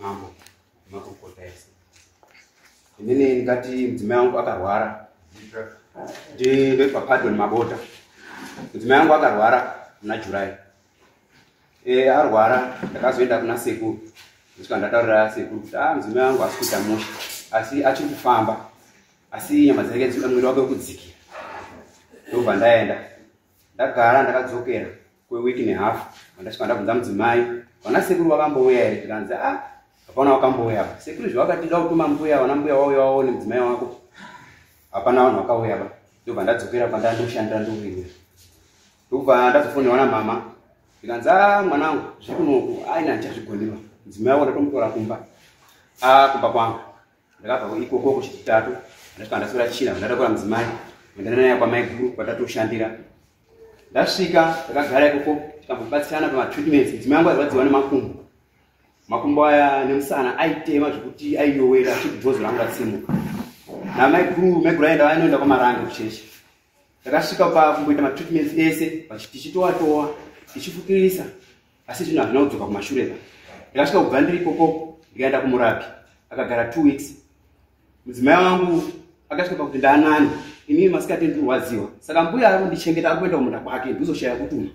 Mambo nemakurukota ese, inini ndingati mudzimai wangu akarwara. Ndoitwa Pardon Mabota. Mudzimai wangu akarwara muna July. Arwara ndakazoenda kuna sekuru, ndosvika ndataurira sekuru kuti a mudzimai wangu asi kuita mushe, asi achiri kufamba, asi nyama dzake, mwiri wake kudzikira. Ndobva ndaenda, ndagara, ndakadzokera kwewiki nehafu. Ndasvika ndabvunza mudzimai, vana sekuru vakambouya here? Tikanzi a hapana wakambouya pa. Sekuru zvavakati da kutuma mbuya, vana mbuya wauya waone mudzimai wako, hapana vanhu vakauya pa. Ndobva ndadzokera kwandandoshandira, ndowirira. Ndobva ndazofonerwa namama, ndikanzi a mwanangu, zviri kunoku aina ndichazvigoniwa, mudzimai wako ndatomutora kumba, a kumba kwangu. Ndakabva ikoko kuchitatu, ndasvika ndaswera china, ndatakura mudzimai, ndaenda naye kwamaiguru kwatatoshandira. Ndasvika ndakagara ikoko, tikambobatsirana pamatreatments. Mudzimai wangu airwadziwa nemakumbo, makumbo aya nemusana aitema zvekuti aiyowera achiti bhozo rangu ratsimuka. Namaiguru, maiguru aenda, ainoenda kwamarange kuchechi. Ndakasvika pakumboita matreatments ese, tichitowatowa, tichifukirisa, asi zvinhu hazvina kudzoka kumashure pa. Ndakasvika kubva ndiri ikoko, ndikaenda kumurapi, akagara 2 weeks. Mudzimai wangu akasvika pakuti ndaanani, inini masikati ndirwadziwa, saka mbuya ari kundichengeta ari kuenda kumunda kwake, ndizoshaya kutuma.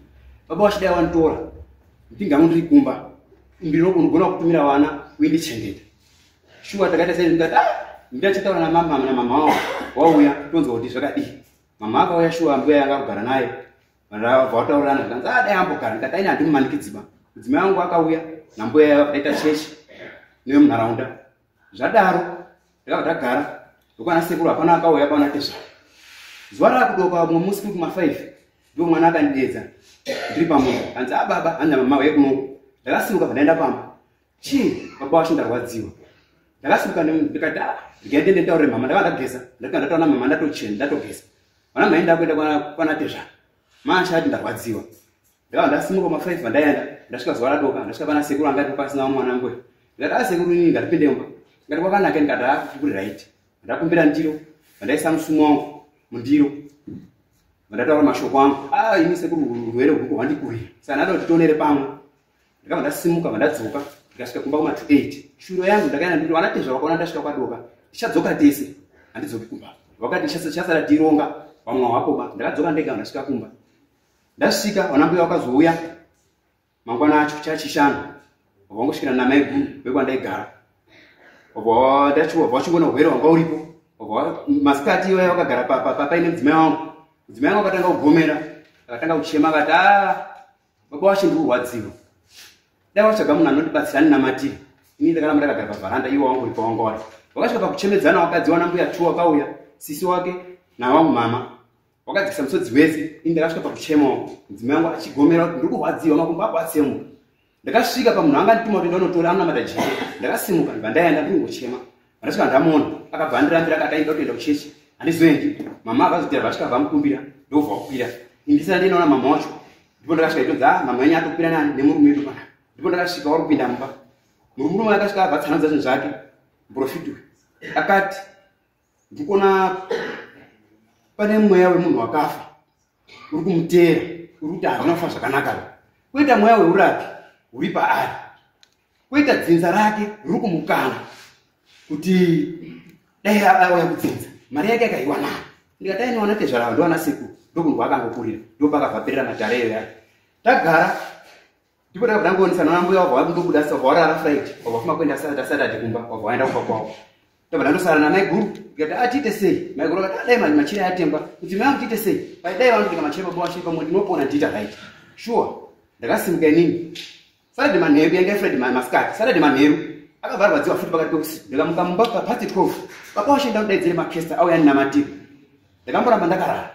Baba wachidai wanditora, ndingangu ndiri kumba, ndinogona kutumira vana uindichengeta. Shuwa takaita sei, ndikati ah, ndachitaura namama, namama wavo wauya, tonzwa kuti zvakadii. Mama akauya, shuwa mbuya yanga kugara naye, vataurirana, zvikanzi ah, dai ambogara. Ndikati aini handimumanikidziba. Mudzimai wangu akauya nambuya, vakaita chechi nevemunharaunda. Zvadaro ndakabva ndagara ndokwana sekuru, hapana akauya paona tezvara. Zuva raakudoka mumwe musi kuri kuma5, ndo mwana akandidedza ndiri pamunhu, anzi a baba, hanzi mama uye kunoko. Ndakasimuka, bva ndaenda pamba. Chii baba wacho? Ndarwadziwa. Ndakasimuka ndikati a ndikaende nditaurire mama. Ndakava ndageza, ndakanga ndataura mama, ndatochena, ndatogeza. Vana mai, ndakuenda kwana tezvara. Masha ati ndarwadziwa. Ndakava ndasimuka ma5, vandaenda. Ndasvika zuva radoka, ndasvika pana sekuru anga aripo pasina mwana mbuya. Ndikati a sekuru, inini ngatipinde mumba. Ndikati kwakanaka, ndikati a kuri right. Ndakumbira ndiro, vandaisa musumo wangu mundiro, vandataura mashoko angu. A ini sekuru, urwere huku hwandikurira, saka ndada kuti tionere pamwe. Ndakabva ndasimuka, vandadzoka, ndikasvika kumba kuma 8. Shuro yangu ndakaenda ndiri vana tezva vakaona ndasvika kwadoka, tichadzoka tese, handidzoki kumba. Vakati chasara tironga vamwe wapoba. Ndakadzoka ndega, ndasvika kumba. Ndasvika vana mbuya vakazouya mangwana acho chachishanu, vangosvikira namaiguru vekwandaigara. Vachingona urwere hwanga uripo. Masikati iwaya vakagara paine mudzimai wangu. Mudzimai wangu akatanga kugomera, akatanga kuchema, akati a baba wacho, ndikurwadziwa, dai watsvaga munhu anondibatsira andinamatira. Ini ndakaramba ndakagara pavharanda, iwo wangu uripo wanga wari. Vakasvika pakuchemedzana, wakadziwa nambuya tu, wakauya sisi wake nawangu mama, wakadzikisa musodzi wese. Ini ndakasvika pakuchemawo, mudzimai wangu achigomera kuti ndiri kurwadziwa, makumbo ako atsemuka. Ndakasvika pamunhu anga ndituma kuti ndanotora anonamata jeke. Ndakasimuka, ndibva ndaenda ndingochema. Ndasvika ndamuona, akabva andirambira, akati aida kutoenda kuchechi, handizoendi. Mama akazotera, vasvika vamukumbira, ndobva wakwira. Indisana ndinoona mama wacho, ndipo ndakasvika itonzi a mama yenyu atokwira nani nemurume wedu panapa. Ndipo ndakasvika wari kupinda mumba, murume akasvika abva tsananudza zvinhu zvake. Muprofiti uyu akati ndikuona pane mweya wemunhu wakafa uri kumuteera, uri kuti hazvina kufa zvakanaka. Kuita mweya weurapi uri paari, kuita dzinza rake riri kumukana kuti dai auya kudzinza, mari yake akaiwa nayo. Ndikati ainoona tezvara, ndoana sekuru, ndokunhu kwakangokurira, ndopakabva perera matare eyo yake. Tagara, ndipo ndakabva ndangoonesa nana mbuya, wabva wandobuda, wabva warara Friday, wabva fuma kuenda Saturday kumba, wabva waenda kumba kwavo. Ndabva ndandosara namai guru. Ndikati atiite sei? Mai guru akati adai machira atengwa. Kuti mai angu, tiite sei? Dai vanobika machira baba washe, pamwe ndinopona, ndiita right. Sure, ndakasimuka inini Saturday manheru, yanga Friday masikati, Saturday manheru akabva arwadziwa futi pakati peusiku. Ndikamuka mumba past 12, baba washe, ndakudaidzire makesta auya ndinamatiri. Ndakamboramba ndakarara,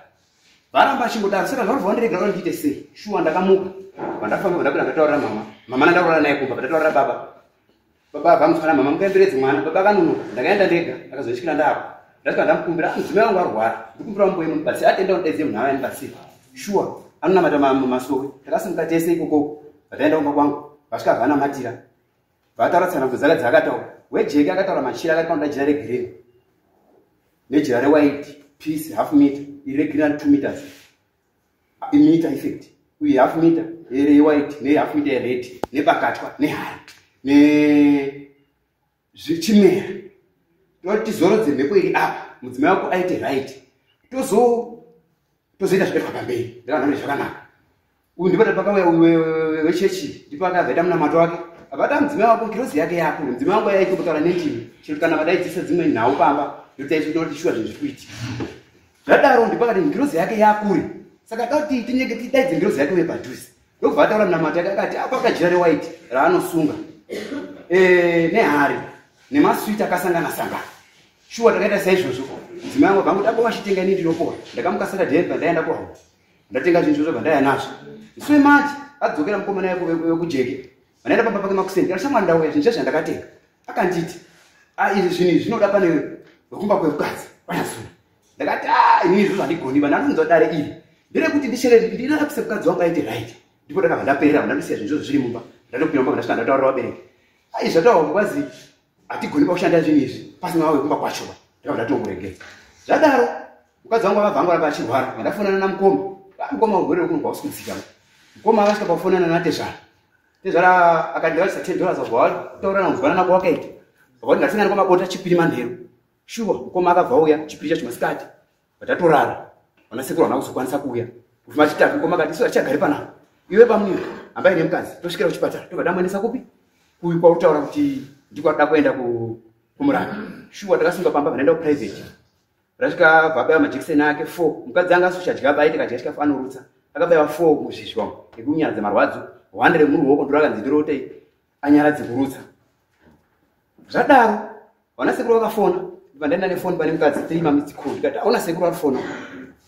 varamba achingodaro, saka zvarobva wandiregera kuti ndiite sei? Shuwa ndakamuka, vandafamba, vandapinda, ndataurira mama. Mama nandaurara naye kumba, vandataurira baba. Baba vamutswana, mama mukaemberedzi mwana. Baba akanonoka, ndakaenda ndega, akazosvikira ndako. Ndasvika ndamukumbira, mudzimai wangu arwara, ndikumbira mumboye munibatsira. Atenda kudaidzire munhu ava anibatsira. Shuwa anonamata masowe. Takasimuka tese ikoko, vataenda kumba kwangu, vasvika vanamatira, vataura tsanangudzo dzake dzaakataura. Wejeke akataura machira, akati panoda jira regreen nejira rewhite piece half meter, iri regreen 2 meters, imeter effect, uye half meter rewhite nehalf meter yered, nebakatwa nehari. Zvichimera toda kuti tizorodze mhepo iri apa, mudzimai wako aite right, tozoita zvinoitwa pamberi. Ndakaona zvakanaka. Uyu ndipo pakauya wechechi, ndipo akabva munamato wake, abata mudzimai wako, ngirozi yake yako. Mudzimai wangu yaitombotaura nendimi chero kana vadaidzisa dzimwe nhau pamba, ndotaiti shuwa zvinhu zviri kuitika. Zvadaro ndipo akati ngirozi yake yakure, saka da kuti tinyenge tidaidze ngirozi yake uye padhuze. Ndokubva ataura munamato yake, akati apaka jira rewhite raanosunga nehari nemaswiti akasangana sangana. Shuwa takaita saizvozvo. Mudzimai wangu abva angoti abo vachitenga, ini ndinopora. Ndakamuka Saturday, bva ndaenda kuhau, ndatenga zvinhu izvozvo, bva ndaya nazvo. Musi wemanje adzokera mukomana wekujeke, vandaenda pamba pake makuseni, ndikati, "Shamwari, ndauya, zvinhu zvandakatenga." Akanditi, "A, izvi zvinhu izvi zvinoda pane wekumba kwemukadzi vanyasunga." Ndakati, "A, inini izvozvo handigoni." Vandanonzwa dare iri nderekuti ndishere ndirapise mukadzi wangu aite right. Ndipo ndakabva ndaperera, ndandosiya zvinhu izvozvo zviri mumba. Ndatopinda mumba, ndasvika ndataurira vabereki, "Ai, zvataurwa kukwazi hatigoni pakushanda zvinhu izvi pasina wekumba kwacho." Ndakabva ndatongoregedza. Zvadaro mukadzi wangu akabva angoramba achirwara. Vandafonana namukoma. "Ah, mukoma, urwere huno hausi kudzika." Mukoma akasvika pakufonana natezvara. Tezvara akandiratidza $10, vataura nakunzwanana kwawakaita, vakati ngatisangane kwamabota Chipiri manheru. Shuwa mukoma akabva auya Chipiri chacho masikati, vatatorara. Vana sekuru havana kuzokwanisa kuuya. Kufuma Chitatu mukoma akati, "Isu hatichagari panapa, iwe pamunini hambai nemukadzi, tosvikira kuchipatara." Tobva tamuendesa kupi? Kuyu kwautaura kuti ndiko ada kuenda kumurapa. Shuwa takasunga pamba, vandaenda kuprivate. Rasvika, bva abaiwa majekiseni ake four. Mukadzi anga asuchadya, baiti kadya chikafu anorutsa. Akabaiwa four muzvizvi wamo ekunyaradza marwadzo, one remuruoko ndorakanzi ndirotei anyaradze kurutsa. Zvadaro vana sekuru vakafona. Vandaenda nefoni pane mukadzi, three mamissed call. Ndikati, "Aona sekuru arifona."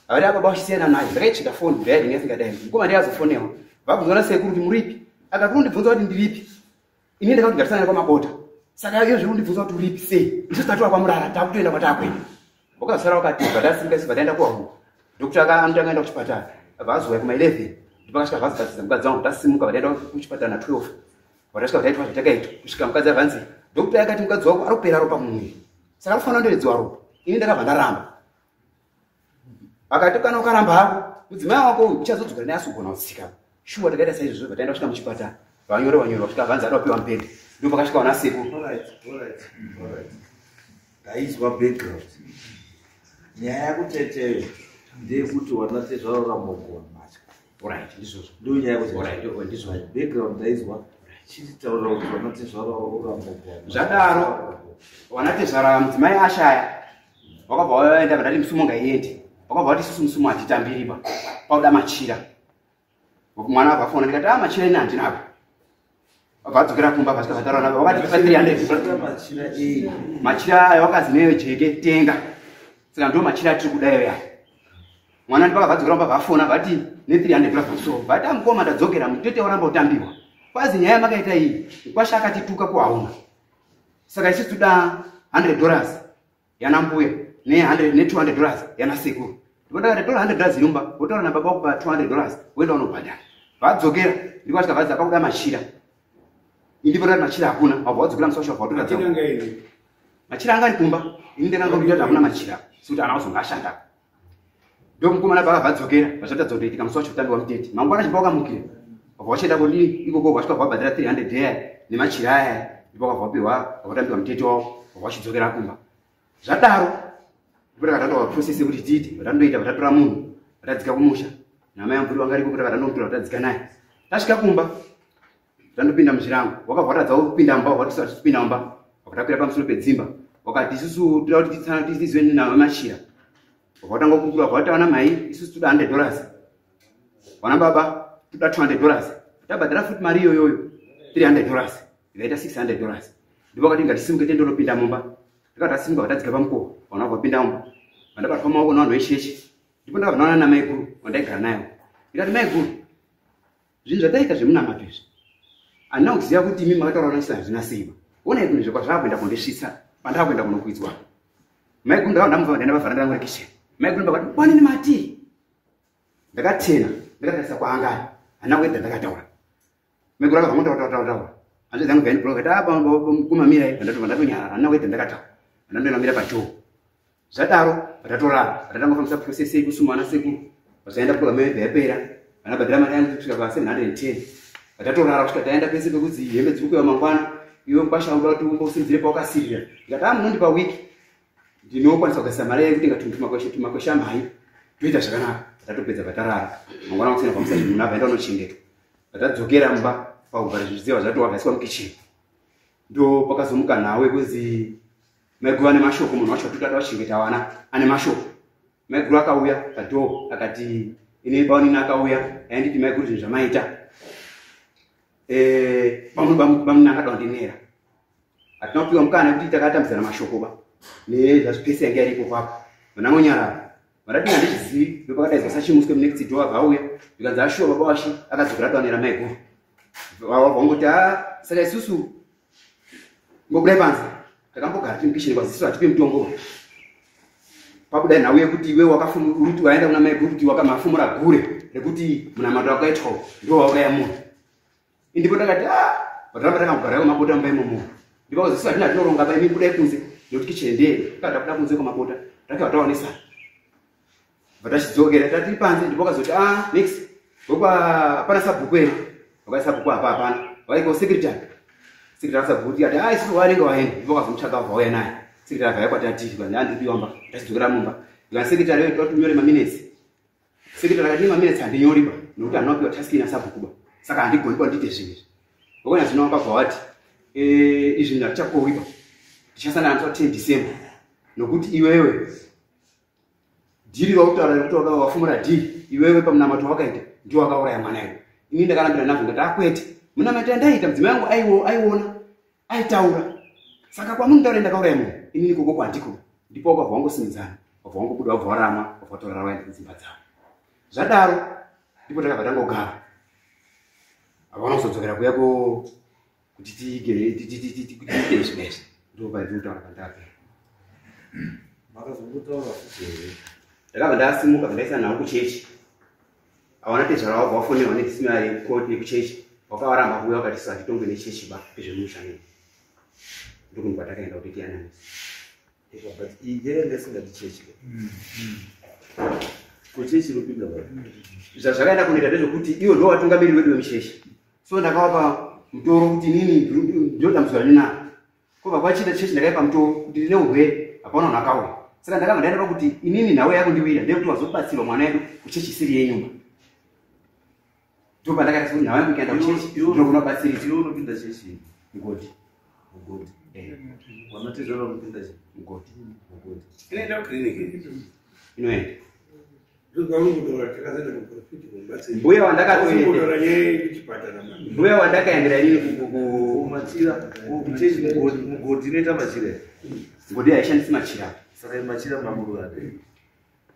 Havati ababa vachisiyana naye. Ndakaitsvika foni, ndairinga isingadai. Mukoma ndiye azofonewa, vabvunzwa nasekuru kuti muripi. Akati, "Undibvunza kuti ndiripi? Ini ndakati ngatisangane kwamabota, saka iyo zviri kundibvunza kuti uripi sei? Isu tatova kwamurara, takutoenda kwatakuenda." Wakazosara wakati bva tasimuka, isibva taenda kuhauku. Ndokuti anotanga aenda kuchipatara, abva azouya kuma11, ndipakasvika zvazigadzidza mukadzi wangu. Tasimuka, vataenda kuchipatara na12, vatasvika vataitwa zvatakaitwa, kusvika mukadzi avanzi doctor akati mukadzi wako ari kupera ropa mumuviri, saka anofanira kundoredziwa ropa. Ini ndakabva ndaramba. Akati, "Kana ukaramba hako, mudzimai wako uyu uchazodzokera naye asogona kutsika." Shuwa takaita saizvozvo, vataenda kusvika muchipatara, vanyore vanyore, vasvika vanzi ada kupiwa mubhedha. Ndo pakasvika vana sekuru. Alright. Ndaizwa background. Nyaya yakuteteyo ndeyekuti wanatezvara ramogona matya. Alright, ndizvozvo. Ndiyo nyaya yekuti Alright, ndizvozvo. Background ndaizwa. Chititaurira kuti wanatezvara ramogona. Zvadaro vanatezvara, mudzimai ashaya, vakabva vaenda, vandati musumo ngaiende. Vakabva vati, "Isusu musumo hatitambiripa, pauda machira." Mwana abva afona, ndikati, "A, machira ini handinako." Vabva adzokera kumba, vasvika vataura navo, vakati pa 300. Machira ei? Machira ayo wakazi neyo jeke tenga, saka ndo machira atiri kudayo ya mwana. Ndipakabva adzokera kumba, vafona vati ne300 plus pamusoro. Vati, "Amukoma, ndadzokera, mutete waramba utambiwa. Kwazi nyaya yamakaita iyi, kwasha akatituka kuhauna, saka isusu toda $100 yana mbuya ne100 ne$200 yana sekuru." Ndikati, "Tora $100 irumba, wotaura nababa wako pa $200, woenda unobhadhara." Vadzokera, ndikasvika vadzi apakuda machira. Indipo ndati machira hakuna. Wabva wadzokera musi wacho, wabva watoratidza. Machira iri? Machira anga ari kumba. Ini ndakanga kuti hakuna machira, sekuti ana kuzonga ashanda. Ndomukomana pakabva adzokera, vazvatadza kutoitika musi wacho kutambiwa mutete. Mangwana chimba wakamukira, wabva wachienda kudii ikoko, wasvika wabhadhara 300 aya nemachira aya. Ndipo wakabva wapiwa, wakatambiwa mutete wavo, wabva wachidzokera kumba. Zvadaro ndipo takatatoa process yekuti tiite vatandoita. Vatatora munhu, vatadzika kumusha namai amvuri wanga ariko, kuti vatandomutora, vatadzika naye. Tasvika kumba, tandopinda muzvirango, wakabva watadza kupinda mumba. Wakati tisipinda mumba, wakatakwira pamusoro pedzimba, wakati, "Isusu toda kuti tizive nawo machira." Wakatanga kukura, wakati, "Vana mai, isusu toda $100, vana baba toda $200." Tabhadhara futi mari iyoyoyo $300, ikaita $600. Ndipo wakati, "Ngatisimuke tendonopinda mumba." Ndikati tasimuka, vatadzika pamukova, vana vapinda mumba, vandabatwa maoko navanhu vechechi. Ndipo ndakabva ndaona namaiguru wandaigara nayo. Ndikati, "Maiguru, zvinhu zvataita zvemunamato izvi, handina kuziva kuti imi makataura naisa hazvina simba. Onai kunhu zvekwa zvaakuenda kundisvitsa pandakuenda kunokwidzwa." Maiguru ndakabva ndamubva, ndaenda pavharanda rangu rekicheni. Maiguru ndakati, "Kwanini mati?" Ndakatena, ndakatarisa kwaangari, handina kuedza. Ndakataura, maiguru akabva ngotaura, hanzvadzi yangu bvaindibloka kati apa kumamirai. Ndatobva ndatonyarara, handina kuedza. Ndakataura, ndandoenda pachoo. Zvadaro vatatorara, vatatanga kufambisa process yekusuma vana sekuru. Vachaenda program yebva yapera, vanabhadhara mari yangu kusvika pa 710. Vatatorara kusvika taenda pese pekuzi hembe dziri kuuya mangwana. Iwe mukwasha unoda kuti umbosimudzire pawakasirira. Ndikati a munondipa wiki, ndinokwanisa kugadzisa mari yekutenga tumakwesha mhai, toita zvakanaka. Tatopedza, patarara mangwana kusina pamusa munhu abva enda unochengetwa. Patadzokera mumba pakuvhara zvidziva zvatowabvaiswa mukicheni, ndo pakazomuka nhau yekunzi maiguru ane mashoko. Munhu wacho watuti ada kuchengeta vana ane mashoko. Maiguru akauya padhoo akati ine baunini akauya ainditi, "Maiguru, zvinhu zvamaita bamunini akada kundinera." Hatina kupiwa mukana nekuti takatambidzana mashoko ba nezvazvipesi yange yaripo papo. Vanangonyarara vandati handizvizivi. Ndopakadaidzwa sachimuswe munext door, abva auya, zvikanzi ashuwa baba washe akadzokera adawanera maiguru. Vangoti a saka isusu ngobudai panze. Takambogara tiri mukisheni kwaziso, hatipe mutombo. Pabuda nhau yekuti iwe wakafuti waenda kuna maiguru kuti wakamafumura gure rekuti munamato wakaitwa ndo wauraya munhu. Ndipo ndakati a vataramba takambogara iwo mabota mumba imomo. Ndipo kaziso hatina tinoronga ba, imi budai kunze nekuti kicheni ndeye. Tikatabuda kunze kwamabota takabva taonesana, vatachidzokera tatiri panze. Ndipo kazoti a next wekwa hapana sabhuku here? Wakati sabhuku apa hapana, waiko secretary. Secretary sabhuku tikati a isusu vanenge vaenda. Ndipo kazomutsvaga, vauya naye secretary, abva yakwati atiri handiriwa mba. Tachidzokera mumba, ndikati secretary toda tinyore maminutes. Secretary akati maminutes handinyori ba nekuti handina kupiwa task ina sabhuku ba, saka handigoni ba ndiite zvinhu izvi. Wakona zvino wakabva wati izvi ndatichakowi ba, tichasangana musi wa 10 December nokuti iwewe dhiri rautaura rekuti wafumura dhiri iwewe pamunamato wakaita ndiwo wakauraya mwana iwe. Ini ndakarambira nazvo, ndati akwete, munamato yandaita mudzimai wangu aiona, aitaura, saka kwamunotaura ndakauraya munhu inini koko kwandiko. Ndipo wakabva wangosimudzana, wabva wangobuda, wabva warama, wabva watorara, waenda kudzimba dzavo. Zvadaro ndipo takabva tangogara, havana kuzodzokera kuya kuti tiite izvi nezvi. Ndo pandiri kutaura pandapera. Makazombotaura futi here? Ndakabva ndasimuka, bva ndaisa nhau kuchechi. Awana tezvara wabva wafonerwa nedisciplinary court yekuchechi, wakavaramba kuuya, wakati isu hatitongwe nechechi ba ezvemusha. Ndokunhu kwatakaenda kuti tiyananise. But iyi yanga isingadi chechi. Kuchechi inopinda vai? Zvazvakaenda kunoita ndezvekuti ivo ndo vatungamiri vedu vemuchechi, so ndakavapa mutoro kuti inini ndino dambudziko randinaro. Kobva kwachiita chechi, ndakaipa mutoro kuti ndine urwere, hapana munhu akauya. Saka ndakabva ndaenda kuti inini nhau yakundiwira ndeyekuti wazobatsirwa mwana wedu kuchechi isiri yenyumba. Ndo pandakaita sekuti nhau yangu ikaenda kuchechi ndinogona kubatsirika. Iwe unopinda chechi? Mugodi. Mugodi. Wanatezvara unopinda chechi? Mugodi. Mugodi. Inoenda kukiriniki? Inoenda. Ndozvauri muprofiti mubatsiri. Mbuya wandakatoenda Kutaura nyaya yekuchipatara mani. Mbuya wandakaendera inini Machira kuchechi, mugodi, mugodi inoita machira here? Mugodi haishandisi machira. Saka machira mamururade?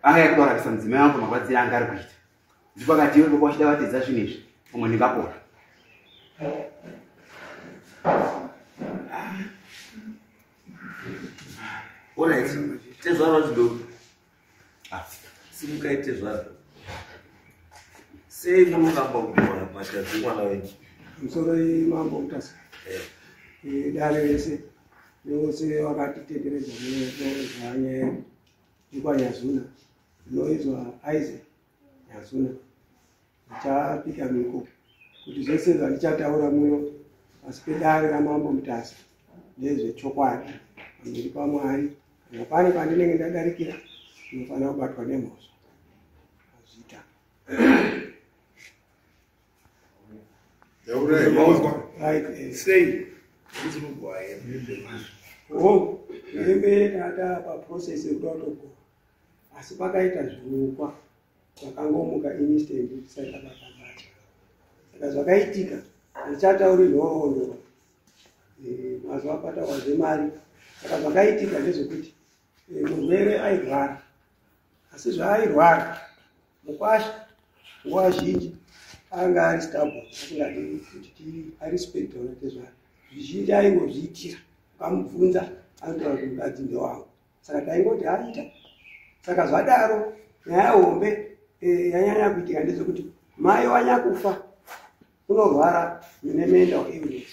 Anga yakuda kurapisa mudzimai wangu marwadziro anga ari kuita. Ndipo akati iwe baba wachida vatedza zvinhu izvi, pamwe ndingapora. Alright, tezvara vachidoko. Ah. Simukai tezvara. Sei munoramba kugora mbatya dzemwana wenyu? Musoro mambo Mutasa. Dare rese nevose vakatitenderedza muno, nyaya yekwanyazuna inoizwa Isaac Nyazuna. Ndichapika miko kuti zvese zvandichataura muno pasi pedare ramambo Mutasa ndezvechokwadi pamberi paMwari. Kana pane pandinenge ndadarikira, ndinofanira kubatwa nemhosva. Azvita. Mauzwa? Right. Sei usiri kugwa hembe? Oh, hembe tata paprocess yekuda kutogoa, asi pakaita zvirukwa zvakangomuka instant tisati tabata mbatya. Saka zvakaitika handichatauri nhoroondo. Mazuva apataurwa zvemari. Saka zvakaitika ndezvekuti murwere airwara, asi zvaairwara mukwasha nguva zhinji anga ari stubborn, asingadi kuti arespecte vanatezvara. Zvizhinji aingozviitira, ukamubvunza anotaura kuti mukadzi ndewangu. Saka taingoti aita. Saka zvadaro nyaya hombe yanyanya kuitika ndezvekuti mai wanyakufa unorwara nemental illness,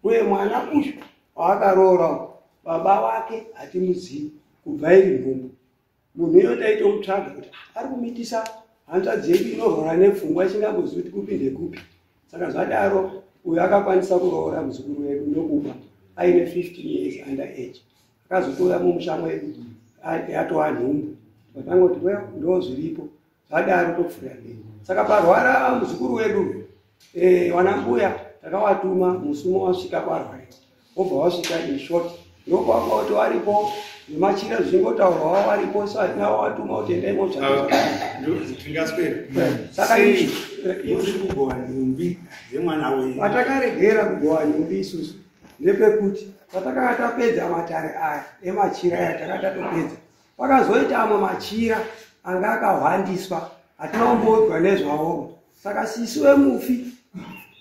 uye mwana uyu waakaroora baba wake hatimuzivi kubva iri nhumbu. Munhu iyo taitomutsvaga kuti ari kumitisa hanzvadzi yedu inorwara nepfungwa isingambozivi kuti kupi ndekupi. Saka zvadaro Uyu akakwanisa kuroora muzukuru wedu ndokuba aine 15 years under age. Akazotouya mumusha mwedu yatova nhumbu. Vatangoti well, ndo zviripo zvadaro, topfuura mberi. Saka parwara muzukuru wedu, wana mbuya takawatuma musumo wasvika kwarwariwa, wobva wasvika. In short, ndokwanga kuti waripo nemachira zvichingotaurwa waripo, so hatina watuma kuti endai motsvaka. Tingaswera. Saka Sei muri kugowa nhumbi dzemwana wenyu? Patakaregera kugowa nhumbi isusu ndepekuti patakanga tapedza matare aya emachira aya, takanga tatopedza, pakazoita amwe machira anga akahwandiswa, hatina kumboudzwa nezvawo. Saka sisi wemufi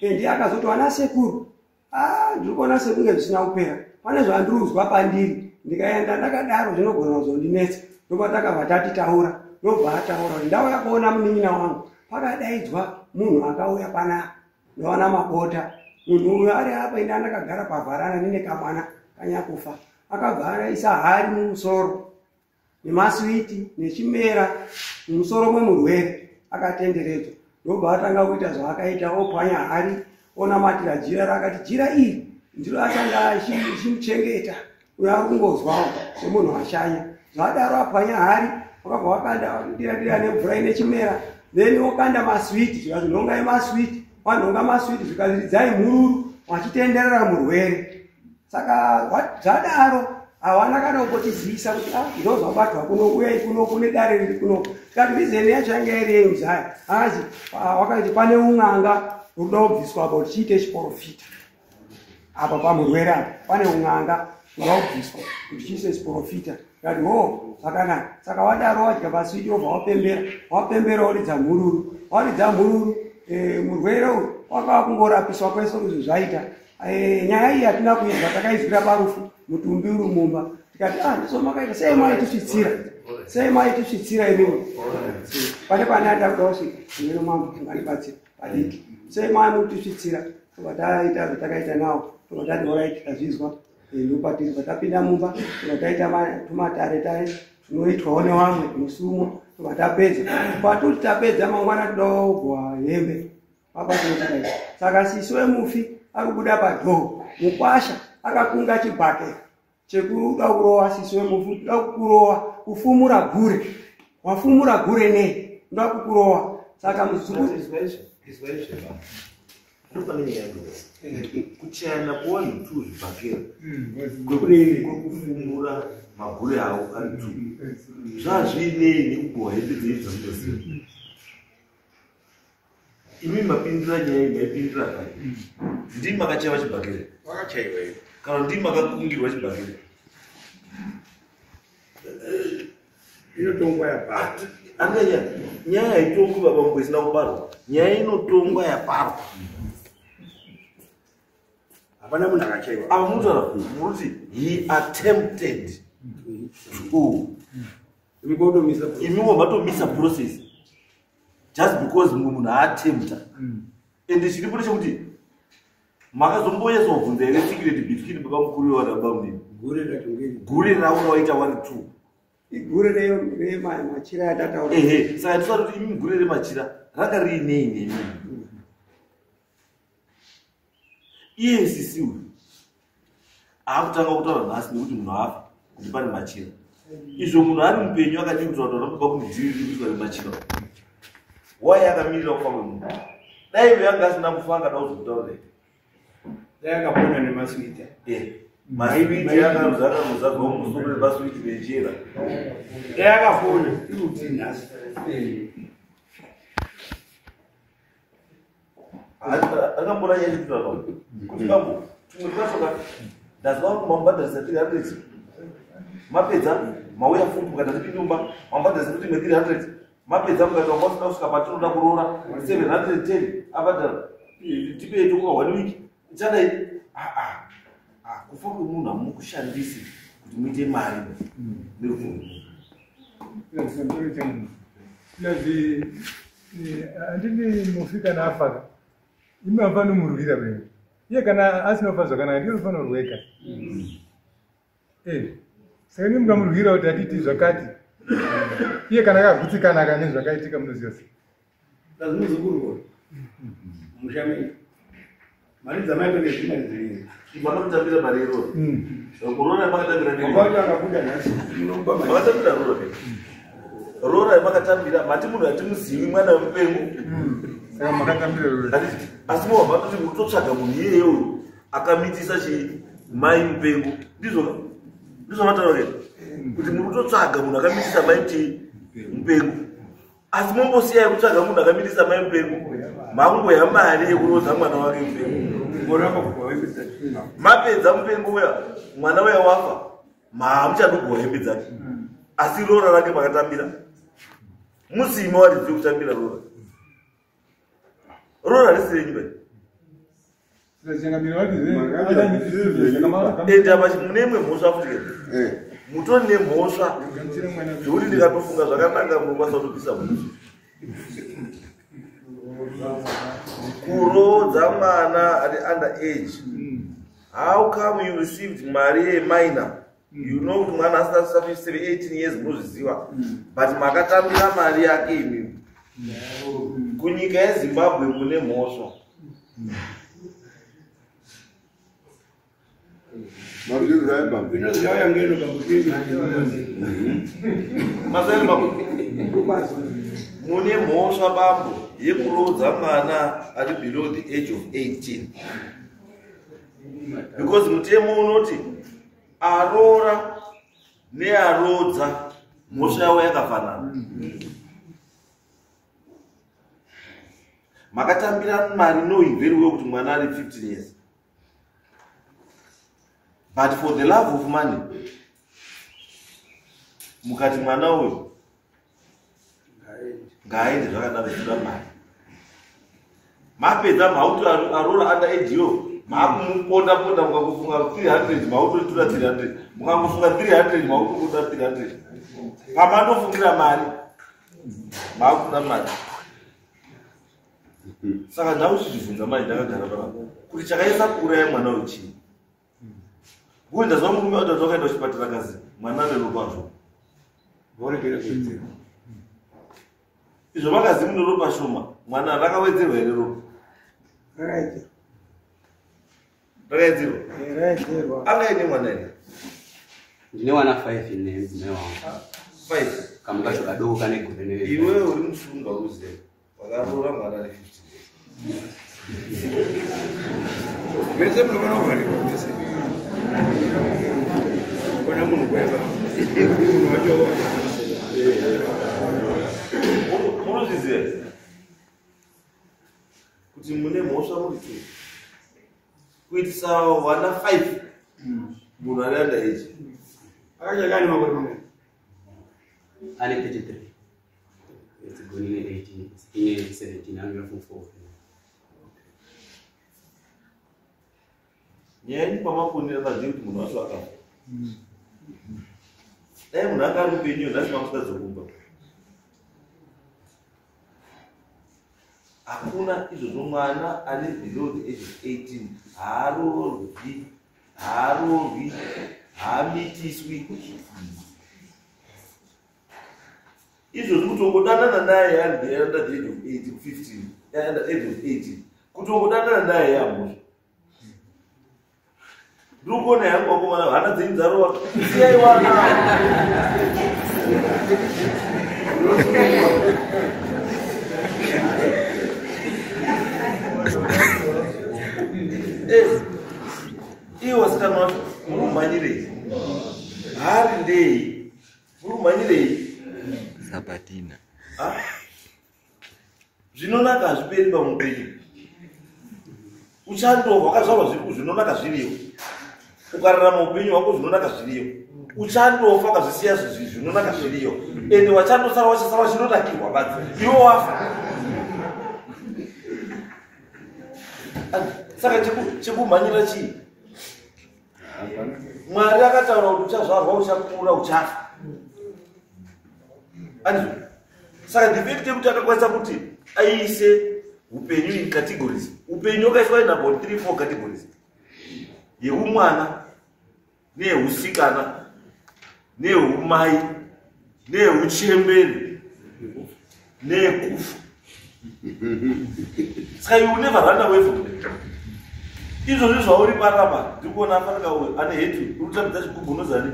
ndiye akazoti, "Wana sekuru, ah, ndiri kuona sekunge zvisina kupera, pane zvandiri kuzwa pandiri. Ndikaenda ndakadaro zvinogona kuzondinetsa." Ndopa takabva tatitaura, ndobva ataura kuti, "Ndauya kuona munin'ina wangu." Pakadaidzwa munhu akauya panapa, ndowana mabota. Munhu uyu ari apa, ine andakagara pavharana nine kamwana kanyakufa. Akabva aisa hari mumusoro nemaswiti nechimera mumusoro mwemurwere akatenderedzwa, ndobva atanga kuita zvaakaita, opwanya hari, onamatira jira rakati jira iri ndiro achanga achimuchengeta. Uyo ari kungozwawo semunhu ashanya. Zvadaro apwanya hari, wakabva wakanda dira dira nemvura ine chimera, then wokanda maswiti, zvikanzi, "Nhongai maswiti." Wanhonga maswiti, zvikanzi, "Ridzai mhururu," wachitenderera murwere. Saka zvadaro hawana kana kumbotizivisa kuti, "Ah, ndo zvabatwa kuno, uyai kuno, kune dare riri kuno." Tikati, "Reason yacho yanga iri yei, muzaya?" Akati, wakati pane un'anga ruda kubviswa apa kuti chiite chiprofita apa pamurwere apa, pane un'anga ruda kubviswa kuti chiise chiprofita. Tikati, "Ho, zvakanaka." Saka wadaro wadya paswiti, wobva wapembera, wapembera, waridza mhururu, waridza mhururu, murwere uyu wakava kungorapiswa kwese kuzvi zvaita. Nyaya iyi hatina kuizwa, takaizwira parufu, mutumbi uri mumba. Tikati, "Ah, ndizvo makaita sei? Maitisvitsira sei? Maitisvitsira imimi." Pane ada kuda kusvika imino, mambo ungatibatsira padiki. "Sei maimutisvitsira?" Tobva taita zvatakaita nawo, tobva tati, "Alright, tazvizwa." Ndopatiri patapinda mumba, tobva taita tumatare tare tunoitwawo nevamwe musumo, tobva tapedza. Patoti tapedza, mangwana toda kugwa hembe papatinotikai. Saka sisi wemufi ari kubuda padhoo, mukwasha akakunga chibhakera chekuda kurova sisi wemufi, "Toda kukurova, kufumura gure, wafumura gure nei? Ndoda kukurova." Saka muzukuru Ndopane nyaya yangu, kuchayana kuvanhu tu zvibhakera kwekufumura magure avo ari tu, zvazvinei nekugohwa hembe dzenyu dzamunoziva imi? Mapindira nyaya iyi, maipindira kai? Ndimi makachaiwa chibhakera? Wakachaiwa iwe. Kana ndimi makakungirwa chibhakera? Inotongwa yaparwa. Anganya nyaya haitongwi babambo isina kuparwa, nyaya inotongwa yaparwa. Hapana munhu akachaiwa. Apa munotaura muruti he attempted to Imikodomisa. Imiwo matomisa process just because mumwe munhu aattempta. Ende chiripo ndechekuti makazombonyatsobvunza here secret between baba mukuru wewana baba munini? Gure ratongeri. Gure ravo rawaita wari two. Igure remachira yatataura. Ehe, saka tisati kuti imi gure remachira ranga riinei nemi? Iye sisi uyu aakutanga kutaura nhasi nekuti munhu afa kuti pane machira. Izvo munhu ari mupenyu akadii kutaura taura kubva kumudhiri riri kuitwa nemachira? Wai akamirira kufa kwemunhu? Dai uyo anga asina kufa angada kuzokutaura here? Dai akapona nemaswita. Maswiti akaruzakazwa mumusoro nemaswiti nechera. Dai akapona iri kuti nhasi. Akambona nyaya yekutaura kuti bambo tumwe twachoka ndazwa kuti mamubhadharisa 300, mapedza mauya futi mukati atipinde mumba, mamubhadharisa futi imwe 300, mapedza mukati wanga usina kusvika patinoda kuroora 710 abhadhara, tipei tokuka one week ichadai. Aa, kufa kwemunhu hamukushandisi kuti muite mari nerufu rwemunhu. Plus handini mufi kana afaka, imi hamufani kumurwira pena. Iye kana asina kufa zvakanaka, ndiye unofanira kurweka. Saka imi mukamurwira kuti atiti zvakati, iye kana akagutsikana ka nezvakaitika, munoziva sei? Plus muzukuru musha menyu. Mari dzamaita nezvimari dzenyu. Makatambira mari iroro. Roora makatambira nini? Mabati akabuda nhasi munomupa mari. Makatambira roora ke. Roora makatambira mati munhu atimuzivi mwana wemupengo. Saka makatambira rori. Handiti, asi mobva matoti muri kutotsvaga munhu iyeye uyu akamitisa chii mai mupengo. Ndizvo ndizvo mataura here? Kuti muri kutotsvaga munhu akamitisa mai chii mupengo. Asi mombosiyai kutsvaga munhu akamitisa mai mupengo. Makungoya mari yekuroodza mwana wake mupengo. Moramba kubva wepedza tuna. Mapedza mupengo uya mwana uya wafa maamuchadogowa hembe dzake. Asi roora rake makatambira. Musime waridzi kutambira roora. Roora risi renyu bai. Saka changamire vati Ende apa mune imwe mhosva futi ke. Mutori nemhosva gamuchira mwana. zvekuti ndikatofunga zvakanaka munokwanisa kutobvisa mhosva. Kuroodza mwana ari under age. How come you received mari yeminor? You know kuti mwana asina kusafisira 18 years munozviziva. But makatambira mari yake imimi. Kunyika yeZimbabwe mune mhosva. Mazvizwa bambo. Inozauya ngeno pamutindi. Maswera bambo. Ndokwazo. Mune mhosva bambo yekuroodza mwana ari below the age of 18. Because mutemo unoti aroora nearoodza mhosva yavo yakafanana. Makatambira mari knowing very well kuti mwana ari 15 years. But for the love of money, mukati mwana uyu ngaaende zvakadaro zvoda mari. Mapedza mhauto aroora under age iyo maakumuponda ponda mukangofunga 300 mautotora 300 mukangofunga 300 mautokuda 300 pamandofungira mari maakuda mari. Saka ndauchizvibvunza mari ndakagara panapa kuti chakaisa kuuraya mwana uyu chii? Uye ndazwa murume wacho wakaenda kuchipatara kazi mwana ane ropa shoma. Voregera kuwedzera. Izvo vakazi mune ropa shoma mwana rakawedzerwa here ropa? Rakaedzerwa. Rakawedzerwa. Rakaedzerwa. Angaine mwana here? Ndine wana 5 nemudzimai wangu. 5. Kamwe kacho kadoko kane gore ne. Iwewe uri musunga uzive wakaroora mwana ane 15 years. Mese munofana kuvharirwa mese. Kona munhu kweva. Munhu wacho Munozviziva kuti mune mhosva muri two kuitisa wana 5 munhu ari under age. akachakani makore mangani? Ane 33. It's going in 18, ine 17, anonyora form 4. Nyaya yenyu pamaponera pazivi kuti munhu wacho akafa. Dai munhu anga ari mupenyu nhasi mamusikadzokumba. Hakuna izvozvo mwana ari below the age of 18 haaroorwi, haaroorwi, haamitiswi. Izvozvo kuti ungodanana naye ari under the age of 18, 15, under the age of 18, kuti ungodanana naye yamhosva. Ndiri kuona yangu vakomana hana dzenyu dzarova siyai wana. Iye wasikana wacho muri kumhanyirei? Hari ndei? Muri kumhanyirei? Sabatina. Zvinonaka hazviperi pamupenyu. Uchandofa wakazvarwa zvinonaka zviriyo. Ukararama upenyu hwako zvinonaka zviriyo. Uchandofa ukazvisiya zvinonaka zviriyo. Ende wachandosara wachasara wachinonakirwa badzi. Iwe wafa. Saka chekumhanyira chii? Mwari akataura kuti uchazvarwa, uchakura, uchafa. Andizvo. Saka the fact yekuti akakwanisa kuti aise upenyu in categories. Upenyu wakaiswa in about 3-4 categories. Yeumwana, nehusikana, nehumai, nehuchembere, nekufa. Saka you will never run away from them. Izvozvi zvauri panapa ndikuona afanika uyu ane heti uri kutambidza chigubhu unozani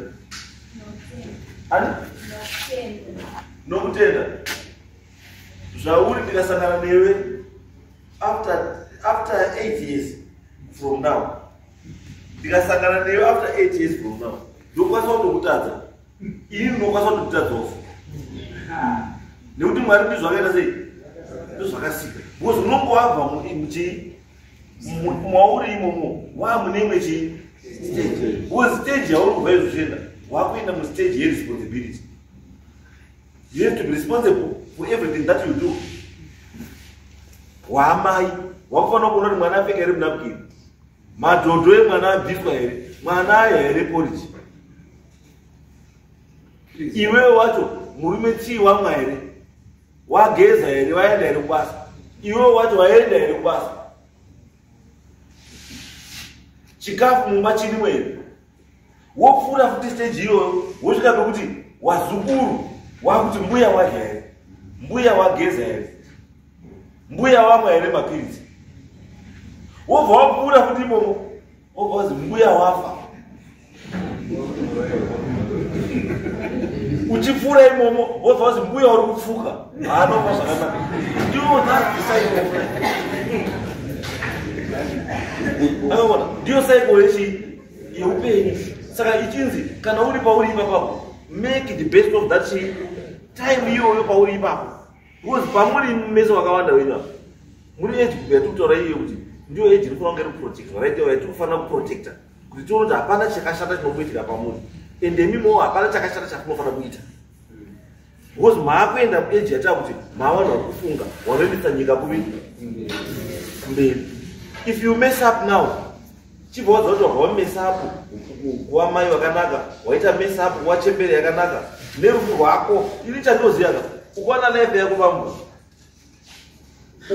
ani nokutenda zvauri. Ndikasangana newe after 8 years from now, ndikasangana newe after 8 years from now, ndokwanisa kutokutadza. Ini ndinokwanisa kutokutadzawo, nekuti Mwari ndizvo zvakaita sei, ndozvakasika, because unonge wabva muchii mauri imomo, waamune imwe chii stage, because stage yauri kubva izvochienda, wakuenda mustage yeresponsibility. You have to be responsible for everything that you do. Waamai, wakufanira kuona kuti mwana apfeka here munapukini, madhodho emwana abviswa here, mwana aya here poriji, iwewe wacho murume chii wamwa here, wageza here, waenda here kubasa, iwewe wacho waenda here kubasa, chikafu mumba chirimo here. Wopfuura futi stage iyoyo, wosvika pekuti wazukuru wakuti mbuya wadya here, mbuya wageza here, mbuya wamwa here mapiritsi. Wobva wapfuura futi imomo, wobva wazi mbuya wafa. Uchipfuura imomo, wobva wazi mbuya uri kupfuka, haanofa zvakanaka. Ndiyo, that's the cycle of life. Akaona ndiyo cycle yechi yeupenyu. Saka ichinzi kana uri pauri ipapapo, make the best of that time iyoyo pauri ipapo, because pamuri mese wakawanda wenyu apa muri age group yatiri iyo, kuti ndiyo age iri kufanira kunge iri kuprotectwa, right? Yatiri kufanira kuprotecta kuti tione kuti hapana chakashata chinomboitika pamuri, ende imimowo hapana chakashata chamunofanira kuita, because maakuenda kuage yataa kuti maavanhu vari kufunga, wanoendesa nyika kuvi mberi. If you mess up now, chibva wadza kuti wabva wamess up kuva mai vakanaka, waita mess up kuva chembere yakanaka nerufu rwako. Ini chandinoziva ka, ukaona life yako vamwe,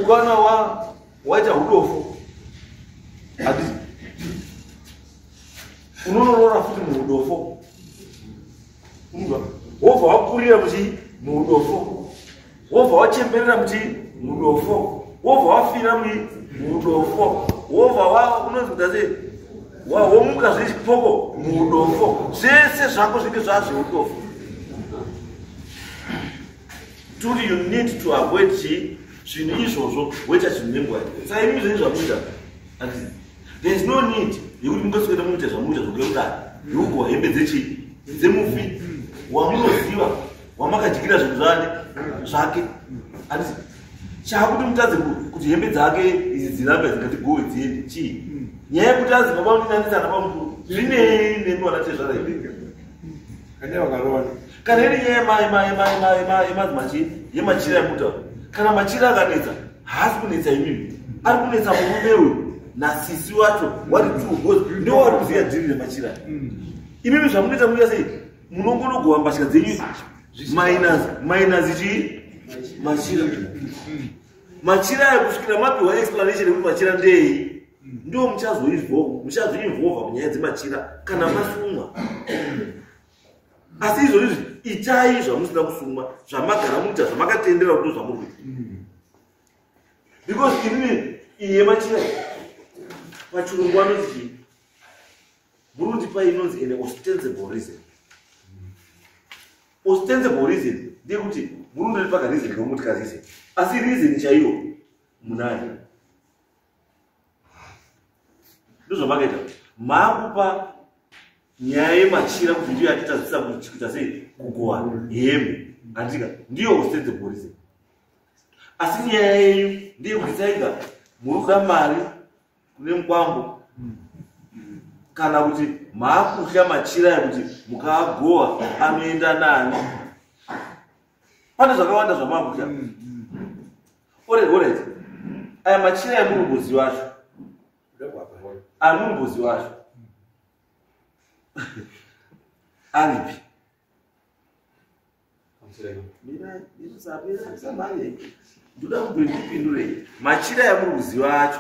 ukaona waita udofo, handiti unonorora futi muudofo, unzwa, wobva wakurira muchi muudofo, wobva wachemberera muchi muudofo, wobva wafira muudofo, wobva wa unonzi kuita sei, womuka zvechipoko muudofo. Zvese zvako zvinge zvazveudofo. Turi you need to avoid chii zvinhu izvozvo, woita zvinhu nenguva. Saka imi zvenyu zvamuita, handiti there is no need yekuti mungaswera muita zvamuita zvokudai, yekugowa hembe dzechii dzemufi wamunoziva wamakadyira zvinhu zvani zvake, handiti chaakuti mutadze kuti hembe dzake idzi dzirambe dzingatigowe dziende chii? Nyaya yekuti anzi baba muninanisa nabamukuru zvinei nemi vanatezvara ivi? Kane vakarowana. Kana iri nyaya yemadzimachii yemachira yemutauro, kana machira akanetsa, haasi kunetsa imimi, ari kunetsa murume uyu nasisi wacho wari two, because ndo wari kuziva dhiri remachira. Imimi zvamunoita, munoita sei? Munongonogowa mbatya dzenyu minus chii machira, machira aya, kusvikira mapiwa explanation yekuti machira ndei. Ndo muchazoinvolva munyaya dzemachira kana masumwa. Asi izvozvo izvi itai zvamusina kusumwa, zvamagara muita, zvamakatendera kuti zvamuri kuita, because inini iyi yemachira pachirungu anoti chii? Muri kutipa inonzi an ostensible reason. Ostensible reason ndeyekuti muri kundoripa kareason kamuti kareason, asi reason chaiyo munayo. Ndozvamakaita, maakupa nyaya yemachira kuti ndiyo yatitadzisa kuita sei, kugowa hembe, handika? Ndiyo ostensible reason, asi nyaya yenyu ndeyekuti saiga muri kuda mari kune mukwambo, kana kuti maakutya machira ekuti mukaagowa anoenda nani. Pane zvakawanda zvamaakutya. Alright, aya machira emurumbuzi wacho, amurumbuzi wacho aripi? Ndoda kuti ndipindurei. Machira emuri kuziva acho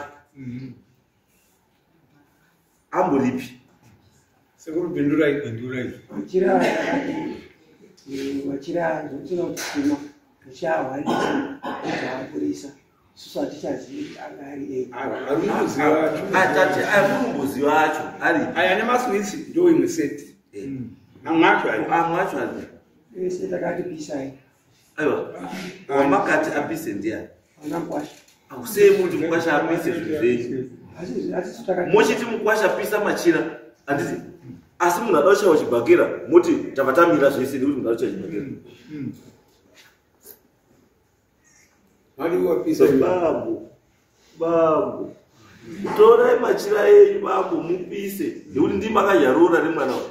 amboripi? Sekuru, pindurai, pindurai. Machira aya akati machira aya zvotisina kutima tichahwandisa, tichaabudisa. Isusu hatichazivi anga ari eamunomboziva acho ari aya nemaswitsi ndo imwe seti amwe acho amwe acho ari ese takati pisai. Aiwa, wamakati apise ndiani? Ana mukwasha. Sei muti mukwasha apise zvinhu zvenyu? Mochiti mukwasha pisa machira, handiti? Asi munhu ada kuchaiwa chibhakera moti tabva tamira zvese nekuti munhu ada kuchaiwa chibhakera. Bambo, bambo, torai machira enyu bambo mupise nekuti ndimi makadya roora remwana uyu.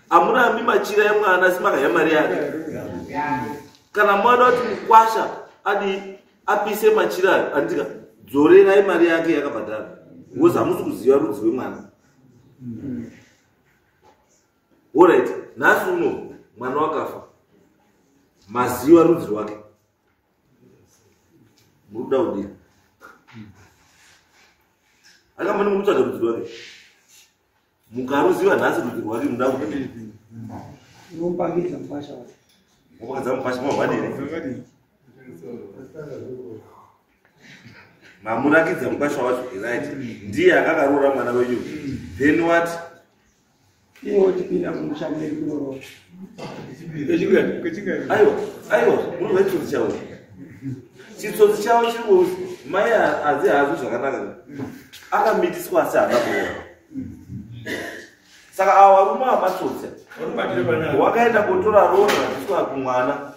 Amurambi machira emwana asi makadya mari yake. Kana mwana kuti mukwasha adi apise machira ayo, andika dzorerai mari yake yakabhadhara. Because hamusi kuziva rudzi rwemwana. Alright, nhasi uno mwana wakafa. Maziva rudzi rwake. Muri kuda kudii? Akamani muri kutsvaga rudzi rwake. Mukaruziva nhasi rudzi rwake munoda kudii? Unomupangidza mukwasha wacho. Mupangidza mukwasha mavadini? Mamurakidza mukwasha wacho, right? Ndiye akakaroora mwana wenyu. Then what? Iye wotipinda mumusha mwedu kunoroora. Aiwa, aiwa, munoziva chitsotsi chavo. Chitsotsi chavo chiri kuzi mai hadzi haazwi zvakanaka. Akamitiswa asi haana kuroora. Saka ava varume vamatsotsi wakaenda kotora roora rabviswa kumwana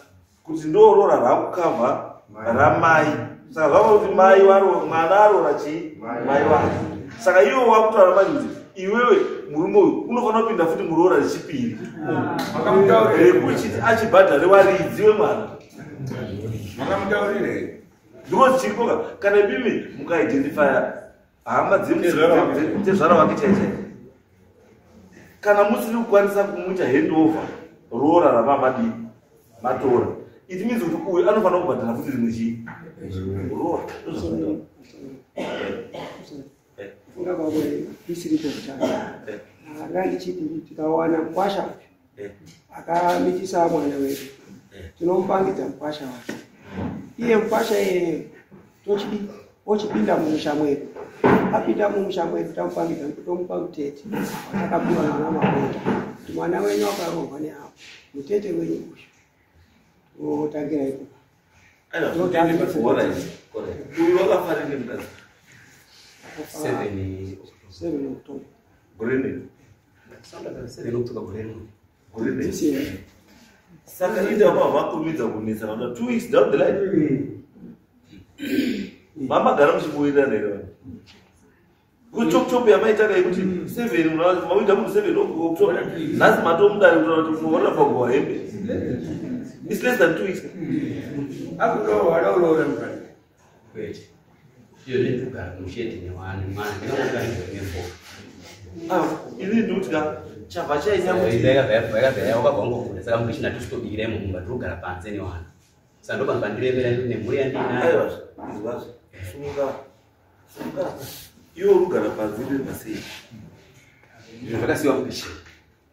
kuti ndo roora rakukavha ramai. Saka zvava kuti mai varo mwana aroora chii mai vake. Saka iwo wakutaura manje kuti iwewe murume uyu unofanira kupinda futi muroora rechipiri rekuchiti achibhadhare waridzi wemwana. Because chiripoka kana imimi mukaidentifya hama dzezvara wake chai chai, kana musiri kukwanisa kumuita handover roora ramamadii matora, it means kuti uyu anofanira kubhadhara futi rimwe chii roora. Funga kwako isiripo kutanga. Anga ndichiti tikawana mukwasha uyu akamitisa mwana wedu, tinomupangidza mukwasha wacho. Iye mukwasha iyeye ochipinda mumusha mwedu. Apinda mumusha mwedu tamupangidza tomupa mutete watakapiwa nana Mabota kuti mwana wenyu akaroorwa neapo mutete wenyu uyu otangira ikoko. Uyu wakafa rini mukadzi? 7 October. Gore rini? 7 October gore rino. Gore rini? Saka ida vakurumidza kunetsa kana 2 weeks down the line. Mamagara muchibudirana here vanhu? Kuchop chop yamaita kai kuti 7 makuita munhu 7 October. Nhasi matomudare kutaura kuti munorora pakuwa hembe. It's less than 2 weeks. Akuroora uroora mukadzi. Kwete. Iyo ndinogara mushedhi nevanhu mwana ndinogara nefo. Ini ndikuti ka chabva chaita kuti wakabva wangobuda saka mukichina tisitobikira imo mumba tirikugara panze nevana. Saka ndo panhu pandiremera nemhuri yandinayo. Aiwa, izwazvo. Sunga. Sunga. Iwe uri kugara panze rema sei? Zvinhu zvakasiyiwa mukicheni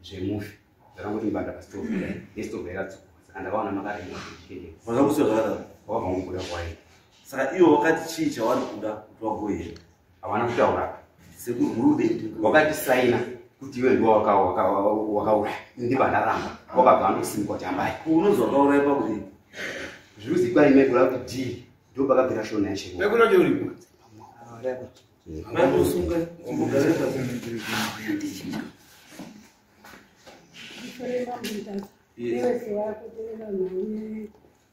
zvemufi zvakangoti mbanda pasitofu nesitofu yakadzoka. Saka ndakaona makarema kuchikendeka. Vakakusiya zvakadaro. Wakabva wangobuda kwayo. Saka iwo wakati chii chavari kuda kuti vagoyera? Havana kutaura. Sekuru murude. Wakatisaina kuti iwe ndiwe wakauraya. Ndibva ndaramba. Wakabva andosimuka kuti ambai. Unonzi wakauraya pakudii? Zviri kuzikwa nemegura kuti D ndo pakabvira shona yacho. Mekura choripo. Mai musunga mugare pasi.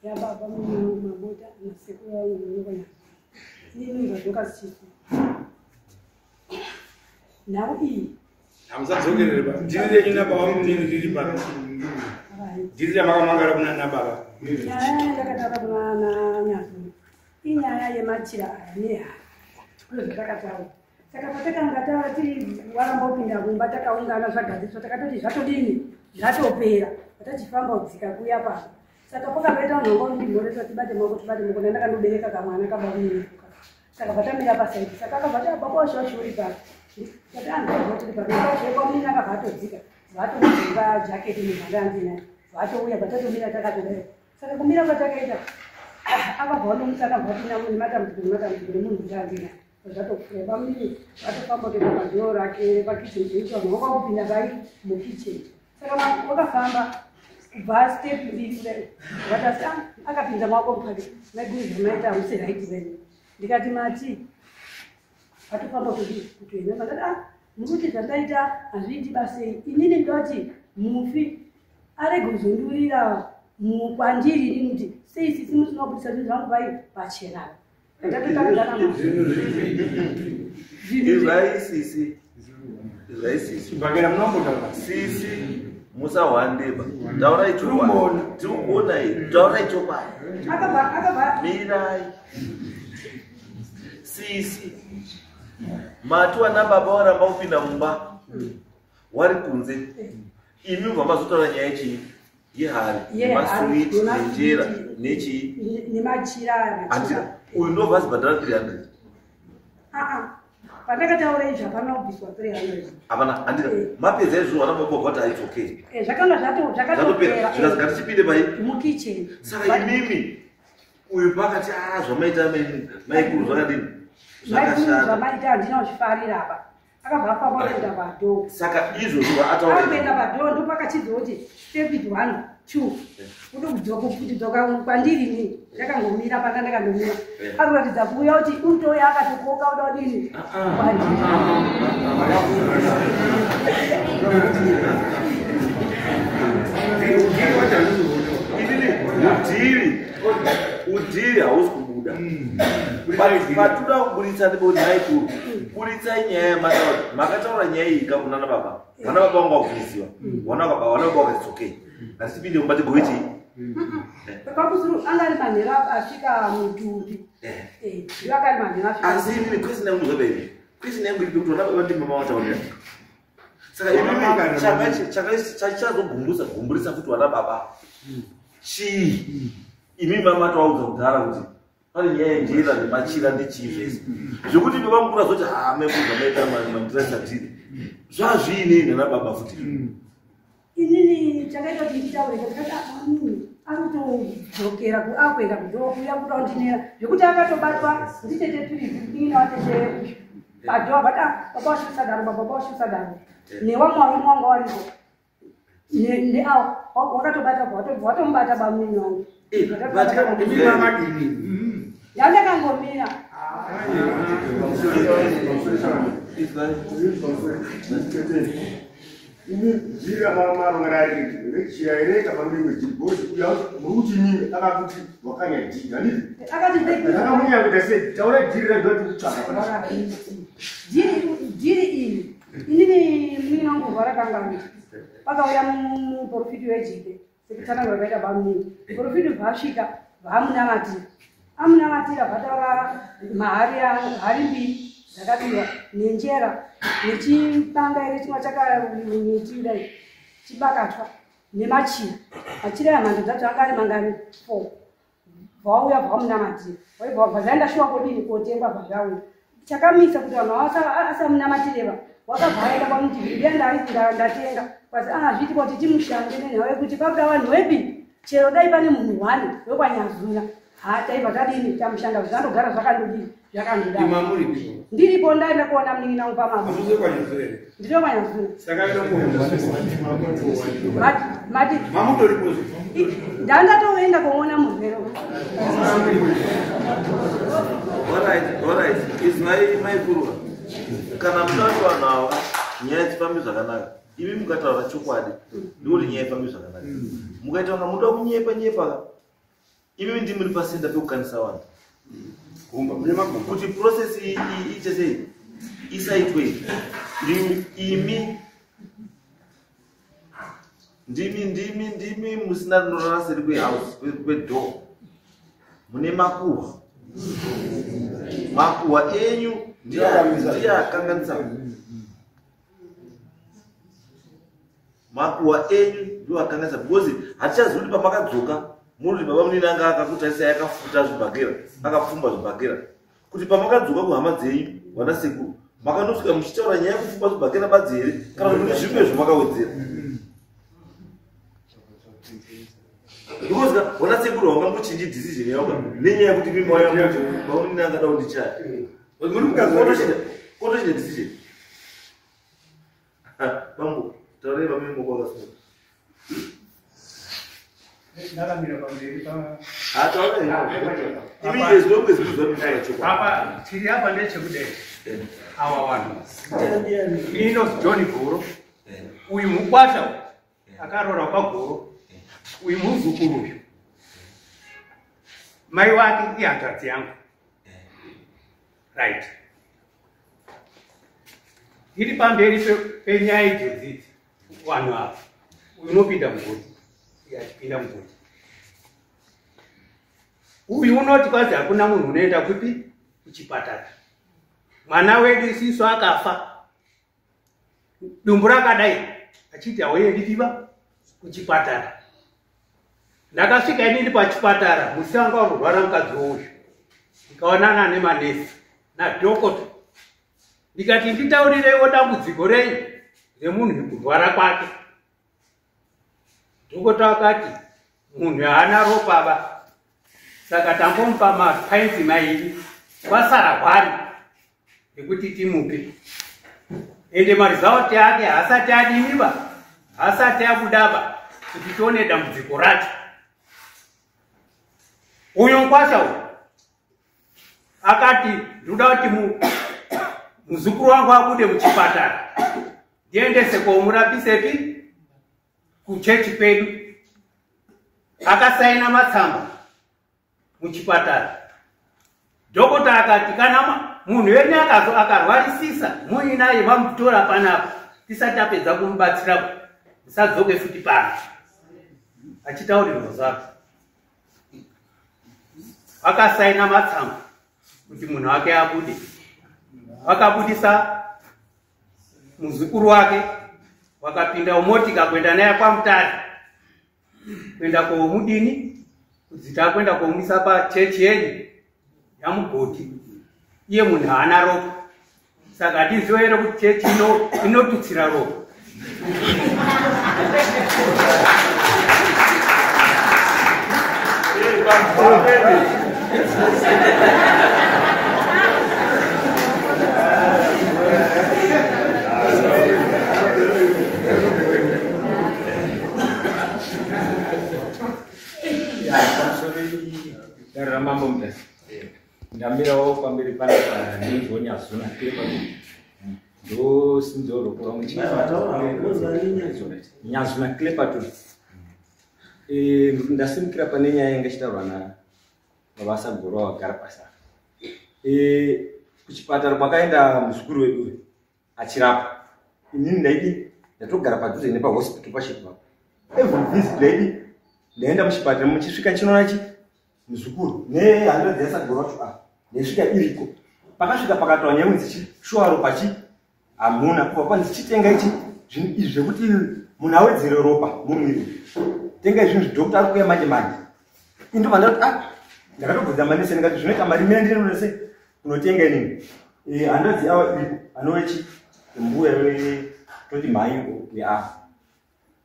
Yababa munhu Mabota nasekuru vangu vanokona. Ini zvadzoka chisu. Nhau iyi Hamusadzokerere pa. Dhiri renyu nababa munini riri pano. Dhiri ramakamangara kuna nababa. Nyaya yandakataura kuna Nyazo inyaya yemachira aya nehari ndozvatakataura. Saka patakanga taura tiri warambopinda mumba takaungana zvagadziriswa takatoti zvatodini zvatopera patachifamba kudzika kuya pano. Saka pakabaita vanhu vanga ndimhoresa tibate maoko tibate maoko ndandakandobereka kamwana kabamunini. Saka patamira pasaidi saka akabva ati baba wacho wacho uri pano. Tati anhu tiri pano wacho kwamunini akabva atodzika vatomudzimba jaketi mumhanda andinayo vatouya vatatomira takatodai. Saka kumira kwatakaita Akabva wandomusaka bvapinda nematambudziko nemunhu ndandina zvatopfuura. Bamini vatofamba kuenda padhoo rake pakicheni cheicho, vanhu vakakupinda vai mukicheni. Saka wakafamba kubva step mbiri kudai, vakati akapinza maoko mukati, maiguru zvamaita hamusi right venyu. Ndikati mati vatofamba kutoenda, vakati mukuti zvandaita hazviiti basei. Inini ndoti mufi arege kuzondurira kwandiri inini kuti sei sisi musina kubudisa zvinhu zvangu vai pachena. Ndatotangana Izvai sisi, izvai sisi. Chibhakera munombotaura. Sisi, musahwandeba, taurai chokwadi. Tiri kuona taurai chokwadi. Akabva Mirai sisi, mati wana baba waramba kupinda mumba wari kunze, imi mubva mazotaura nyaya yechii? Yehari, nemasuwiti, nenjera, nechii? Nemachira. Handira uyu ndobva azibhadhara 300? Aa, pandakataura izvi hapana kubviswa 300. Hapana, handira mapedza izvo, vana baba vati it's okay? Zvakanga Zvatopera. zvakatopera. Zvikazwi ngatichipinde pai? Mukicheni. Saka imimi uyu pakati zvamaita maikuru zvakadini? Maiguru Zvakashata. zvamaita handina kuzvifarira apa. Akabva afamba kuenda padhoo. Saka izvozvo ataura Akuenda padhoo ndopakachidza kuti step it one two, kutodzoka kwandiri inini ndakangomira panga ndakandomira. Akuratidza kuuya kuti urutouya akatokoka uda kudini kwandiri. Inini udhiri hausi kubuda. Patuda kuburitsa ndepekuti maikuru, buritsai nyaya yamataura. Makataura nyaya iyi kakunana baba, vana baba vangu vakuiziva, vana baba, vana baba vakati okay, ngatipinde mumba tigove chii. Pakusuru anga ari manheru asvika mutumbi. Ndiwo akari manheru asvika. Asi imimi, question yangu zvabairi, question yangu iri pekuti vana baba ndimama vataurira. Saka imimi chachazogumbusa gumburisa futi vana baba chii? Imimi mama taudza kudhara kuti pane nyaya yenjera nemachira nechii zvese, zvekuti baba mukuru azoti ha maikuru zvamaita mandirasatiri zvazviinei nana baba futi? Inini chakaita kuti nditaure, ndakati munhu ari kutodzokera akuenda kudhoo kuya kuda kundinera zvekuti akatobatwa nditete turizi inini watete padhoo vati baba washo usadaro, baba washo usadaro. Newamwe varume wanga waripo neawo wakatobata, watomubata bamunini wangu. Mamadini? Yandakangomira. Imi jira marongara rechira here kana rimwe jiri? Because uya muri kuti imimi akakuti wakanya dhiri, handiti? Akati Akamunya kuita sei? Taura dhiri racho kuti kutsvaka. Dhiri iri, inini munini wangu rwara kangani, pakauya muprofiti wejike sekutsanangura kwaita bamunini. Muprofiti bva asvika bvaamunamatira, amunamatira bvataura mahari hari mbiri dzakabiwa nenjera nechibanga here chimwe chakamiti kudai chibakatwa nemachira. Machira aya mhando dzacho anga ari mangani? Four. Bvauya bvamunamatira, waibva zvaenda shuwa kodini kotengwa bvazvauya. Chakamisa kuti vanhu asamunamatireva wakabva aenda kwamuti ndiya ndatenga kwazi zviiti kuti timushande nenhau yekuti pabuda vanhu wepi chero dai pane munhu one wekwanyazuna ha taibva tadini tamushanda zvandogara zvakandodini zvakandodai. Imamuripi? Ndiripo, ndaenda kuona munin'ina wangu pamama. Hamuzi kwanyazuna here? Ndiri kwanyazuna. Saka Mati mamutoripozve? Ndandatoenda kuona murwere. Alright, izwai maikuru, kana muda kuti vanhu ava nyaya dzifambe zvakanaka, imi mukataura chokwadi ndikuti nyaya ifambe zvakanaka. Mukaita kunga muda kunyepa nyepa, imi ndi muri pasenda pekukanisa vanhu. Gumba mune magumba. Kuti process iite sei isaitwe, imi ndimi musina rinorara seri kwehouse kwedoor, mune makuhwa. Makuhwa enyu ndiye akanganisa. Makuhwa enyu ndiwo akanganisa, because hatichazivi kuti pamakadzoka muri kuti baba munini anga akakutarisai akafuta zvibhakera, akapfumba zvibhakera, kuti pamakadzoka kuhama dzenyu vana sekuru makandosvika muchitaura nyaya yekupfumba zvibhakera badzi here, kana kuti mune zvimwe zvamakawedzera? Because wana sekuru wangangochinji decision yako nenyaya yekuti mimi waya maunini angada kundichaya. Muri mukadzi wake. Kotochinja decision. Bambo, taurei vamwe moko vakasunga. Ndakamira pamberi pa Taurei. Imi as long as muzwa mutaura chokwadi. Apa tiri apa ndechekudai. Awa vanhu. Ino John Goro. Uyu mukwasha uyu akaroora kwaGoro. Uyu muzukuru uyu. Mai wake ihanzvadzi yangu. Right. Iri pamberi penyaya idzodzi idzi vanhu ava. Uyu unopinda mugodhi. Uyu achipinda mugodhi. Uyu unoti kwanzi hakuna munhu unoenda kupi kuchipatara. Mwana wedu isisu akafa. Dumbu rakadai achiti hauendi diva kuchipatara. Ndakasvika inini pachipatara musi wanga warurwara mukadzi uyu. Ndikaonana nemanesi nadhokota. Ndikati nditaurireiwo dambudziko rei remunhu kurwara kwake. Dhokota akati munhu haana ropa ba. Saka tambomupa mapainzi mairi kwasara hwari ekuti timupe. Ende marizauti ake haasati adiniba, haasati abudaba kuti tione dambudziko racho. Uyu mukwasha uyu akati ndoda kuti muzukuru wangu abude muchipatara ndiendese komurapisepi kuchechi kwedu. Akasaina matsamba muchipatara. Dhokota akati kana munhu wenyu akarwarisisa muinaye mamutora panapa tisati tapedza kumubatsira musadzoke futi pano. Achitaurirwa zvake. Akasaina matsamba kuti munhu wake abude. Vakabudisa muzukuru wake wakapinda mumotika kuenda naye kwaMutare kuenda komudini kudzita kuenda komisa pachechi yenyu yaMugodhi. Iye munhu haana ropa. Saka hatizive here kuti chechi inotutsira ropa. Mambo Mutasa. Ndamirawo pamberi panapa ndinzonyazuna ndosinzorokora Nyazuna Clepaton. Ndasimukira pane nyaya yanga ichitaurwa nababa Sagoro vagara pasi apa. Kuchipatara kwakaenda muzukuru wedu achirapa. Inini ndaidi ndatogara padhuze nepahospital pacho ipapo. Every visit ndaidi ndaenda muchipatara muchisvika chinoona chi muzukuru nehanzvadzi yaSagoro wacho apa ndaisvika iriko. Pakasvika pakataura nyaya kunzi shuwa ropa chi hamuna kwanzi chitenga ichi zvinhu izvi zvekuti munhu awedzere ropa mumuviri. Tenga zvinhu zvidhokota ari kuuya manje manje. Indobva ndati ndakatobvunza manesi ndikati zvinoita mari mene ndinonese kunotenga inini. Hanzvadzi ava iriko anove chi mbuya toti mhai weava.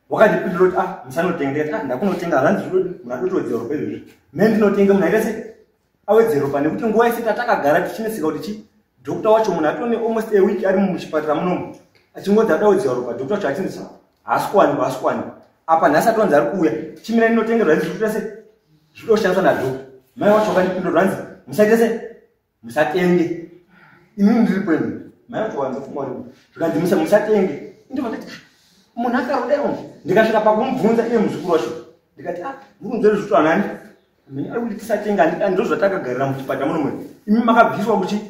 Wakandipindura kuti musanotenga. Ndikati ndakunotenga hanzi munhu adotowedzera ropa izvozvi. Mene ndinotenga munhu aita sei awedzere ropa nekuti nguva yese tatakagara tichineseka kuti chi dhokota wacho munhu atone almost a week ari muchipatara munomu achingonzi adawedzera ropa dhokota wacho achinzi haasi kuwanikwa haasi kuwanikwa. Apa nhasi atonzi ari kuuya chimira ndinotengerwa izvi zvikuita sei zvikuda kushandiswa nadhokota. Mai wacho wakandipindura hanzi musaite sei musatenge. Inini ndiripo ini mai wacho wanzofunga kuti zvikanzi musatenge. Ndobva ndati munhu akarodai. Ndikasvika pakumubvunza iye muzukuru wacho ndikati muri kunzwa zvikuitwa nani? Ari kuti tisatenga ndozvatakagarira muchipatara munomu. Imi makabviswa kuchi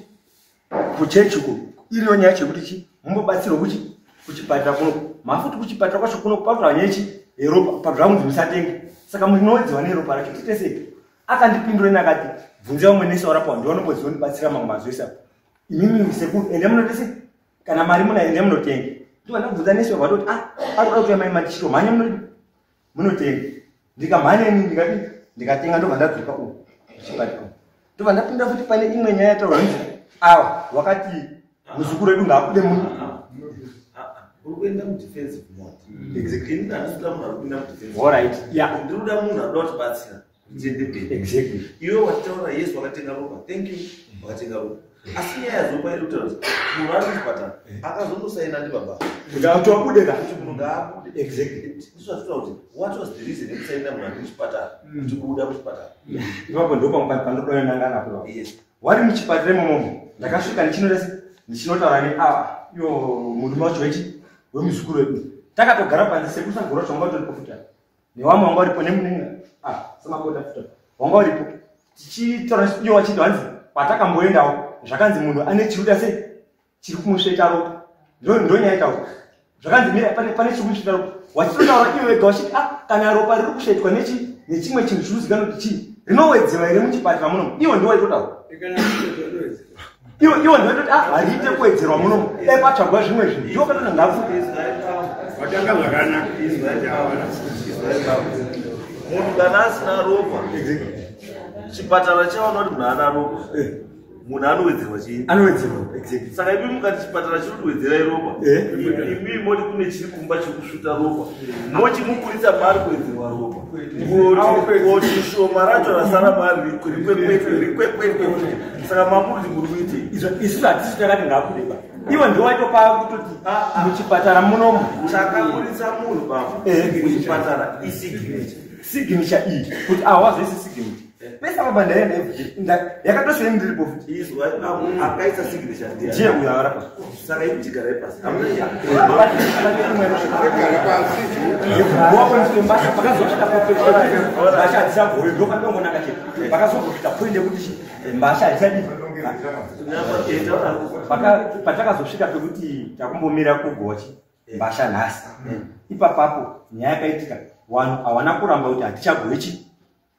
kuchechi uko iriyo nyaya yekuti chi mumbobatsirwa kuchi kuchipatara kuno. Mafuti kuchipatara kwacho kuno kwataura nyaya yechi yeropa pazvakunzi musatenge. Saka munowedzerwa neropa racho tiite sei? Akandipindura ini akati bvunzai vamwe nesi varapwa ndivo vanondibatsira mamwe mazuva ese apa. Imimi sekuru endai munoite sei? Kana mari munayo endai munotenga. Ndobva ndabvunza nesi vatoti ari kuda kuuya mai matichiro mhanya munotenga. Ndikamhanya ini ndikati ndikatenga ndobva ndadzoka uku kuchipatara. Ndobva ndapinda futi pane imwe nyaya yataurwa hanzi awa wakati muzukuru wedu ngaabude muno. Uri kuenda mudefensive mode. Exactly. Ini handisi kuda munhu ari kupinda mudefensive. All right. Yeah. Ndiri kuda munhu anoda kutibatsira kuti tiende mberi. Exactly. Iwe wachitaura, yes, wakatenga ropa, thank you, wakatenga ropa, asi nyaya yazopa iri kutaura kuti munhu ari muchipatara akazondosaina ndibaba Kuti wabude ka. kuti munhu ngaabude. Exactly. Ndizvo zvatotaura kuti what was the reason yekusaina munhu ari muchipatara kuti buda muchipatara? Ipapo ndo pandoda nanga napo ipapo. Yes. Wari muchipatara imomomo, ndakasvika ndichinoita se ndichinotaura neava iwo murume wacho wechi wemuzukuru wedu. Takatogara panze, sekusagora wacho wanga utoripo futi apa, newamwe wanga uripo, nemunenga ah samakota futi apa wanga uripo, tichitaura iwo wachiti hanzi patakamboendawo zvakanzi munhu ane chiri sei chiri kumusveta ropa. Ndo nyaya itaura zvakanzi mira, pane chiri kumusveta ropa. Wachitotaura iwe wega wachiti ah, kana ropa riri kusvetwa nechimwe chinhu chiri kuzikanwa kuti chii, rinowedzerwa here muchipatara munomu? Iwo ndiwo waitotaura. Iwo ndiwaitoti ah, hariite kuwedzerwa munomu, dai patsvagwa zvimwe zvinhu. Ndiwo katoti ngafu. Watanga zvakanaka. Munhu kana asina ropa, chipatara chaona kuti munhu ana ropa, munhu anowedzerwa chii? Anowedzerwa, exactly. Saka imi mukati chipatara chiri kutiwedzerai ropa, imi moti kune chiri kumba chiri kusvuta ropa, mochimuburitsa maari kuwedzerwa ropa, koti shoma racho rasara maari rikwekwetwe rikwekwetwe. Saka mamuri muri kuitei? Isusu hatisi takati ngabude ba, iwo ndiwo waitopa kutoti muchipatara munomu. Chakaburitsa munhu baba muchipatara isignature. Signature iyi kuti awazoisi signature pese apa pandaenda yakatosvei ndiripo futi. Izwa, akaisa signature ndiye? Ndiye uyo arapa. Saka imi chigarai pasi. Mbasha pakazosvika mbasha hadzisabhoyo, ndo pandongonanga chete pakazongosvika point yekuti mbasha hadzisadi. Patakazosvika pekuti takumbomira kugochi mbasha nhasi, ipapapo nyaya yakaitika, vanhu hawana kuramba kuti hatichagochi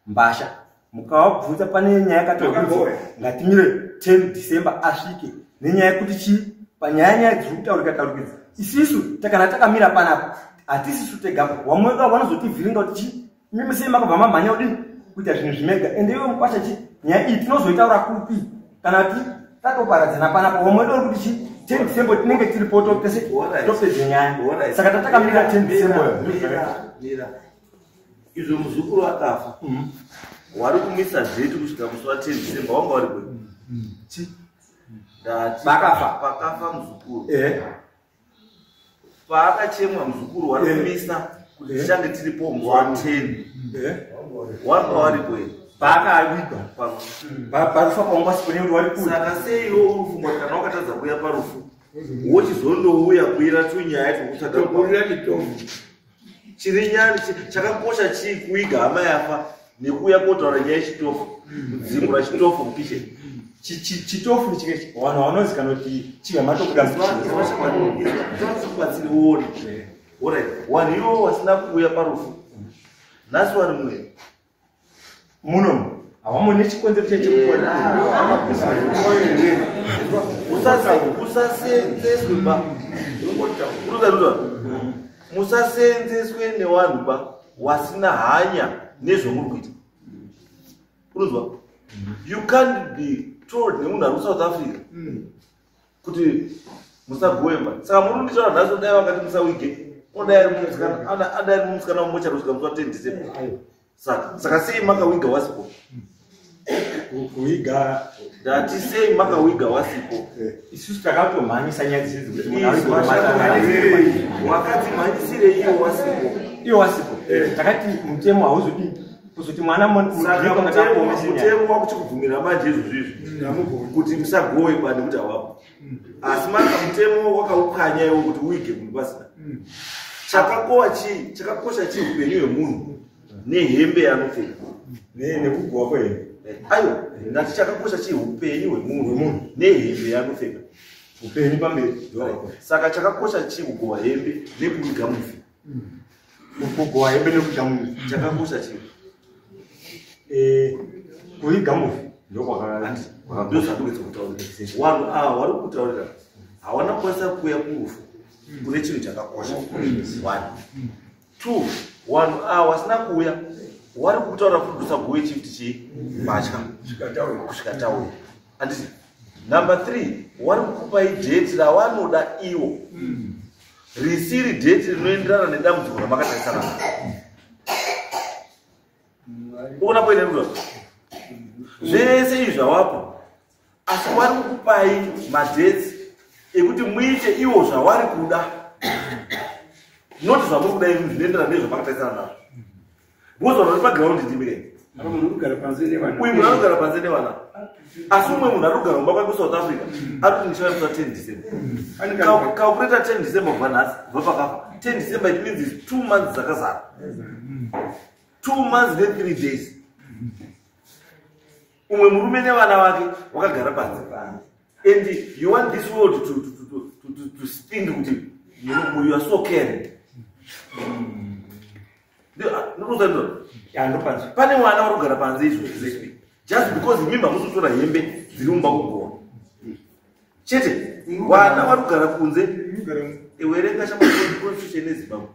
mbasha. Mukavabvunza pane nyaya yakataurwa kunzi ngatimire 10 December asvike nenyaya yekuti chii, panyaya nyaya dziri kutaurika taurikidzi. Isisu takana takamira panapa, hatisisu tega, vamwe vedu vanozotivhiringa kuti chii, imimi sei makabva mamhanya kudini kuita zvinhu zvimega? Ende iwe mukwasha chi nyaya iyi tinozoitaura kupi kana ti tatoparadzana panapa? Vamwe vedu vari kuti chi 10 December tinenge tiripo tese topedze nyaya. Saka tatakamira 10 December. Mira, izvo muzukuru akafa, wari kumisa date kusvika musi wa 10 December, wanga wari kwe ndati Pakafa. Pakafa muzukuru, paakachemwa muzukuru, wari kumisa kuti tichange tiripo musi wa 10, wanga waripo here? Paakavigwa parufa pawanga sipo nekuti wari kure. Saka seiwo uri kufungwa kuti kana wakatadza kuuya parufu, wochizondouya kuira tunyaya twekutsvaga Tokurira chitofu. Chiri nyani chakakosha chii, kuiga hama yafa nekuuya kotaura nyaya yechitofu, kudzimura chitofu mukicheni? Chitofu chike vanhu vanozikanwa kuti chibva matobuda. Kubatsiri uone. Alright, vanhu ivovo vasina kuuya parufu nhasi vari mweya muno havamone chikonzero chechikukona. Usasenzeswe ba, unozaruza musasenzeswe nevanhu ba wasina hanya nezvomuri kuita. Unozwa, you can't be told nemunhu ari kuSouth Africa kuti musagoemba. Saka muri kunditaura nhasi, dai vakati musawige, unodai ari musikana, adai ari musikana mumochari kusvika musi wa 10 December. Saka sei makawiga wasipo? Kuiga? Ndati sei makawiga wasipo? Isusu takatomhanyisa nyaya dzidzi kuti munhu Wakadzimhanyisire iwo wasipo? Iwo wasipo. Takati mutemo hauzodii kuzoti mwana. Saka mutemo wakuchikubvumira manje izvozvo izvi kuti musagowe pa nekuti hawapo, asi maka mutemo wakaukanya iwo kuti uige munhu pasina. Chakakowa chii, chakakosha chii, upenyu hwemunhu nehembe yaanopfeka? Nekugowa kwehembe? Aiwa, ndati chakakosha chii, upenyu hwemunhu nehembe yaanopfeka? Upenyu pamberi. Saka chakakosha chii, kugowa hembe nekuiga mufi? Kugowa hembe nekuiga mufi? Chakakosha chii? Kuiga mufi. Ndozvandikuedza kutaurira. Vanhu ava vari kutaurira hawana kukwanisa kuuya kurufu kune chinhu chakakosha. One, two, vanhu ava vasina kuuya vari kutaura kuti usagowe chii, kuti chii, mbatya kusvika tauya, handiti? Number three, vari kukupai date ravanoda iwo. Risiri date rinoenderana nedambudziko ramakatarisana naro. Uona poine rudo. Zvese izvi zvavapo. Asi wari kukupai madates ekuti muite iwo zvawari kuda. Not zvamuri kuda imi zvinoenderana nezvamakatarisana nazvo. Because vanhu vari paground ndimire. Apa munhu anogara panze nevana. Uyu munhu anogara panze nevana. Asi umwe munhu ari kugara mumba kwake kuSouth Africa ari kuti ndichauya musi wa 10 December. Calculator 10 December kubva nhasi, kubva pakafa. 10 December it means it's 2 months dzakazara. 2 months ne 3 days. Umwe murume nevana vake wakagara panze. And you want this world to think kuti you are so caring. Pane mwana uri kugara panze izvozvi just because imimi hamusi kutora hembe dziri mumba kugowa chete. Vana vari kugara kunze. Ewerenga constitution yeZimbabwe.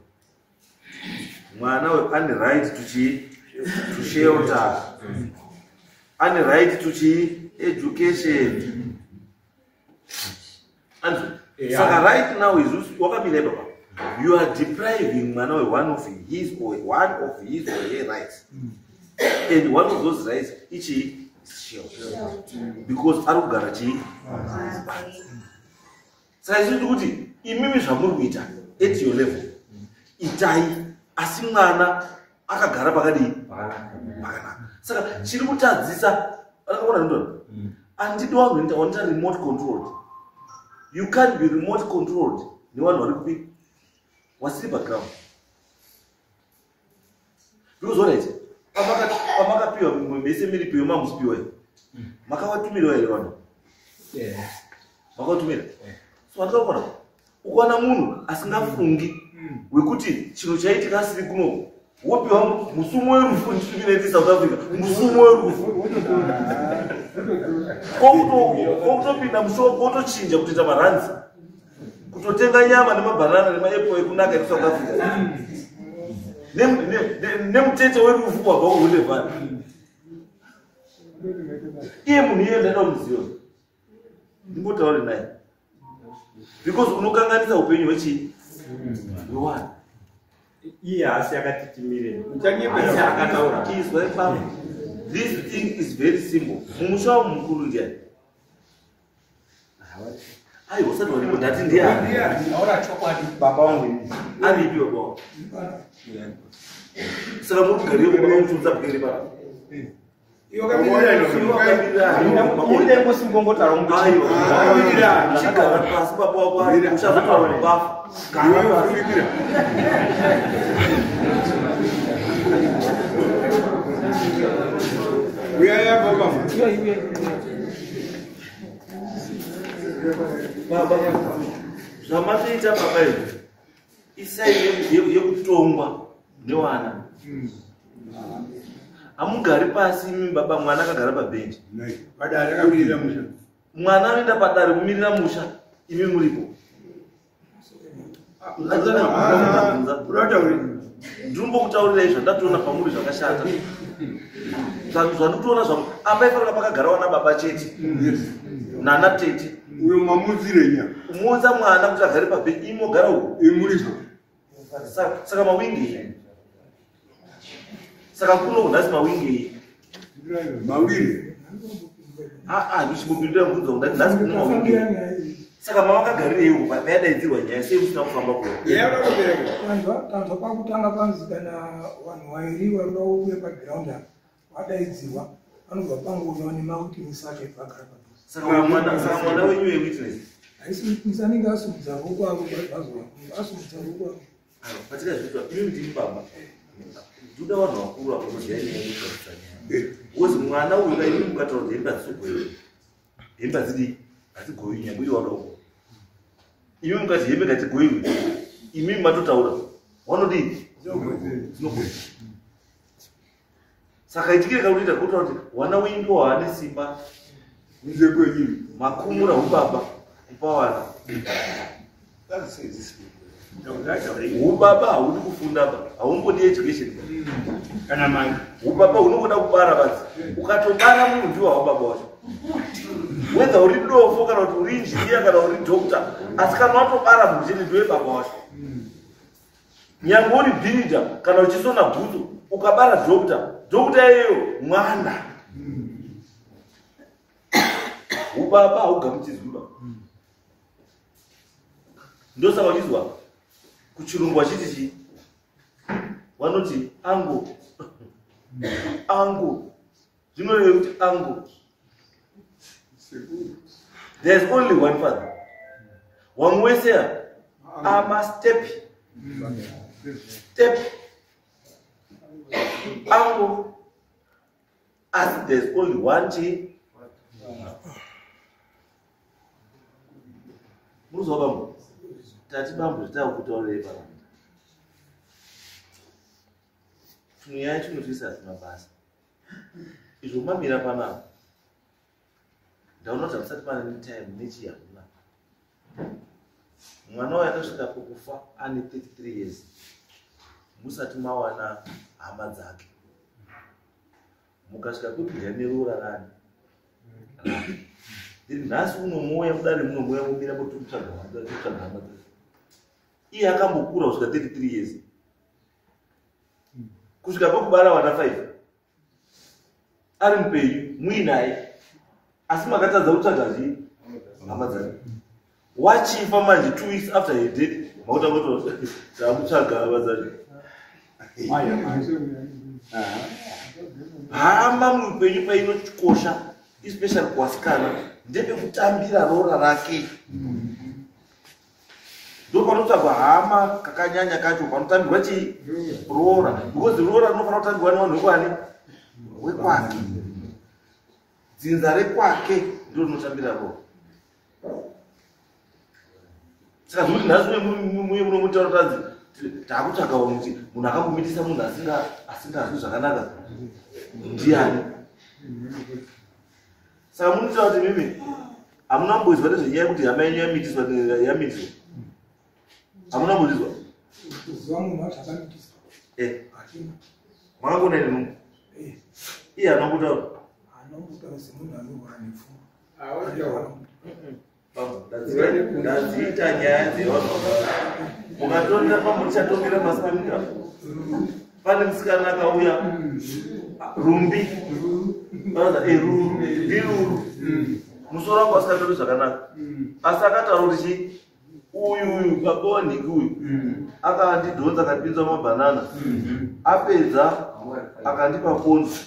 Mwana uyu ane right to chii? To shelter. Ane right to chii? Education. Saka right now is wakamira ipapa. You are depriving mwana we one of his or her rights. And one of those rights ichi shelter. Because ari kugara chii? Saka izvi kuti imimi zvamuri kuita at your level itai, asi mwana akagara pakadii? Pakanaka. Saka chiri kutadzisa akaona ndona. Andidi wanhu wanoita remote controlled. You can't be remote controlled nevanhu vari kupi? Wasiri paground. Because alright, pamakapiwa mese miripiwe mamusipiwa. Makavatumirawo here vanhu? Makavatumira? So andikaona ukaona munhu asingafungi wekuti chinhu chaitika asiri kuno, wopiwa musumo werufu nditumire South Africa, musumo werufu. Kokutopinda mushopo wotochinja kutoita maranzi, kutotenga nyama nemabhanana nemaepo ekunaka ekuSouth Africa. Nemutete werufu wabva kuhulevhani. Iye munhu iye ndaida kumuziva. Ndimbotaure naye. Because unokanganisa upenyu hwechii? Hwewana. Iye haasi akatitimire. Haasi akataura. Izwa ipapo. This thing is very simple. Mumusha wangu mukuru ndiani? Aiwa, usati waripo, ndati ndiani? Taura chokwadi baba wangu ini. Aripi baba wangu? Saka muri kugarira baba wangu muchiunza bwere pano. Chigara pasi baba wako ari, uchazotaura kubafa. Baba, zvamatoita baba izvi isai yekutongwa newana. Hamugari pasi imi baba, mwana akagara pabhenji. Mwana anoenda padare kumirira musha, imi muripo. Ndinombokutaurirai zvandatoona pamuri zvakashata. Zvandikutoona zvangu apa ifanira pakagara wana baba chete nana tete. Uyo mamudzirenya. Kumuudza mwana kuti agare pabhenji, imi mogara uko. Imi muripo. Saka mawingi. Saka kuno nhasi mawingi. Mawiri. Ndichimbopindura mubvunzo wangu, nhasi kuno mawingi. Saka mavakagarirei uko payadaidzirwa nyaya sei musina kufamba kuno? Tanzwa pakutanga panzi kana vanhu vairi varikuda kuuya paground apa vadaidzirwa vanobva pangoonwa nemawitness acho epagara padhuze. Saka mwana wenyu wewitness? Haisi witness, anenge asumudza ruoko avo vazoa asumudza ruoko avo. Patikazviitwa imi ndimi baba. Ndoda vanhu vakuru apa kuziva nyaya yekugadzirisa nyaya. Because mwana uyu kai imi mukataura kuti hembe hadzizogoiwi. Hembe hadzidii? Hadzigoiwi nyangwe iwe wadoko. Imi mukati hembe ngadzigoiwi. Imi matotaura. Wanodii? Dzinogoiwa. Saka itikire kakutoita kutaura kuti wana wenyu ndiwo haane simba. Kunze kwenyu. Makumura hubaba kupa wana. Hubaba haudi kufunda ba, haumbodi education. Kana mai. Hubaba hunongoda kubara badzi. Ukatobara munhu ndiwo hubaba wacho. Whether uri dofo kana kuti uri engineer kana uri doctor, asi kana watobara munhu chete ndiwe baba wacho. Nyange uri bhiridha kana uchisona bhutsu, ukabara dhokta, dhokta iyeyo mwana. Ubaba haugamuchidzwi ba. Ndosaka uchizwa kuchirungu vachiti chii, vanoti angu angu, zvinoreva kuti angu. There's only one father. Wamwe wese ama step step angu, asi there's only one chii. Muzwa bambo, tati bambo zvitakutaurei panapa. Tunyaya chinotiisa hazvina basa. Izvo mamira panapa, ndaona kuti hamusati pane time nechi hamuna. Mwana uyu akasvika pokufa ane 33 years, musati mawana hama dzake. Mukasvika pekudya neroora rani then nhasi unomouya mudare munomouya mumira motomutsvaga hama dzake. Iye akambokura kusvika 33 years, kusvika pekubara vana 5 ari mupenyu muinaye, asi makatadza kutsvaga zvii hama dzake. Wachifa manje 2 weeks after her death, makutanga kuti takutsvaga hama dzake. Hama muupenyu painokosha, especially kuvasikana, ndepekutambira roora rake. Ndo panotsvagwa hama kakanyanya kacho, panotambirwa chii roora, because roora rinofanira kutambirwa nevanhu vekwani wekwake, dzinza rekwake ndiro rinotambira roora. Saka zvekuti nhasi muye munomutaura tanzi takutsvaga kuti munhu akambomitisa munhu asingazwi zvakanaka ndiani. Saka munotaura kuti mimi hamuna kumboizwa nezvenyaya yekuti hama yenyu yamitiswa yamitiswa, hamuna kumbozvizwa? Kuziva munhu wacho akamitiswa hatina. Makangona ine nhumbu iye haana kutaura? Anombotaura semunhu anorwara nepfungwa. Ndadziita nyaya dzevanhu mukatonera pamuchatongera pasi pemuta. Pane musikana akauya rumbi eruru ndiruru, musoro wangu asikatori zvakanaka, asi akataura kuti chii, uyu uyu baba wanhingi uyu akandidhonza akandipinza mabhanana, apedza akandipa konzi.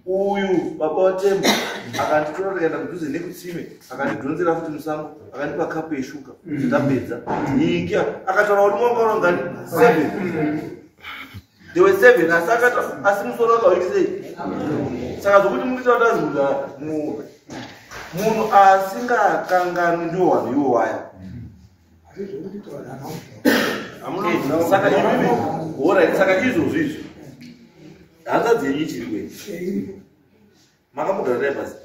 Uyu baba watemba akanditora tikaenda kudhuze nekutsime, akandidhonzera futi musango, akandipa kapu yeshuka. Ndapedza nhingi akataura kuti mwanga unongani 7, there were 7, asi akata asi musoro wake sei. Saka zvokuti mukuita kuti azi munhu asingakanganwi ndiwo vanhu iwo waya. Asi zvokuti taura haana. Saka imimi, alright, saka izvozvo izvi hanzvadzi yenyu ichiri kwe Iripo. Makambogara naye pasi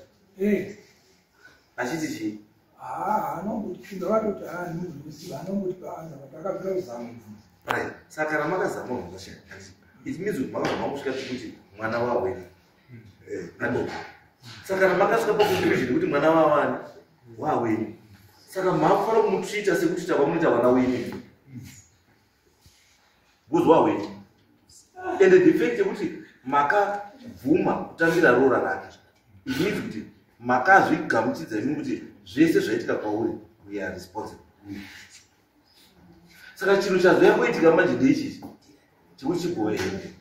achiti chii? Anomboti vatoti haanhuziva, anomboti paanza but akabvira kuzama kubvunza. Right, saka kana makazama kubvunza, it means kuti makazama kusvika pekuti mwana waweni. Saka kana makasvika paconclusion yekuti mwana wawani waweni, saka makufanira kumutreata sekutreata kwamunoita vana wenyu, because waweni. And the fact yekuti makabvuma kutambira roora rake, it means kuti makazvigamuchidza imi kuti zvese zvaitika kwauri, we are responsible. Saka chinhu chazoya kuitika manje ndeichichi chekuti chigova hembe,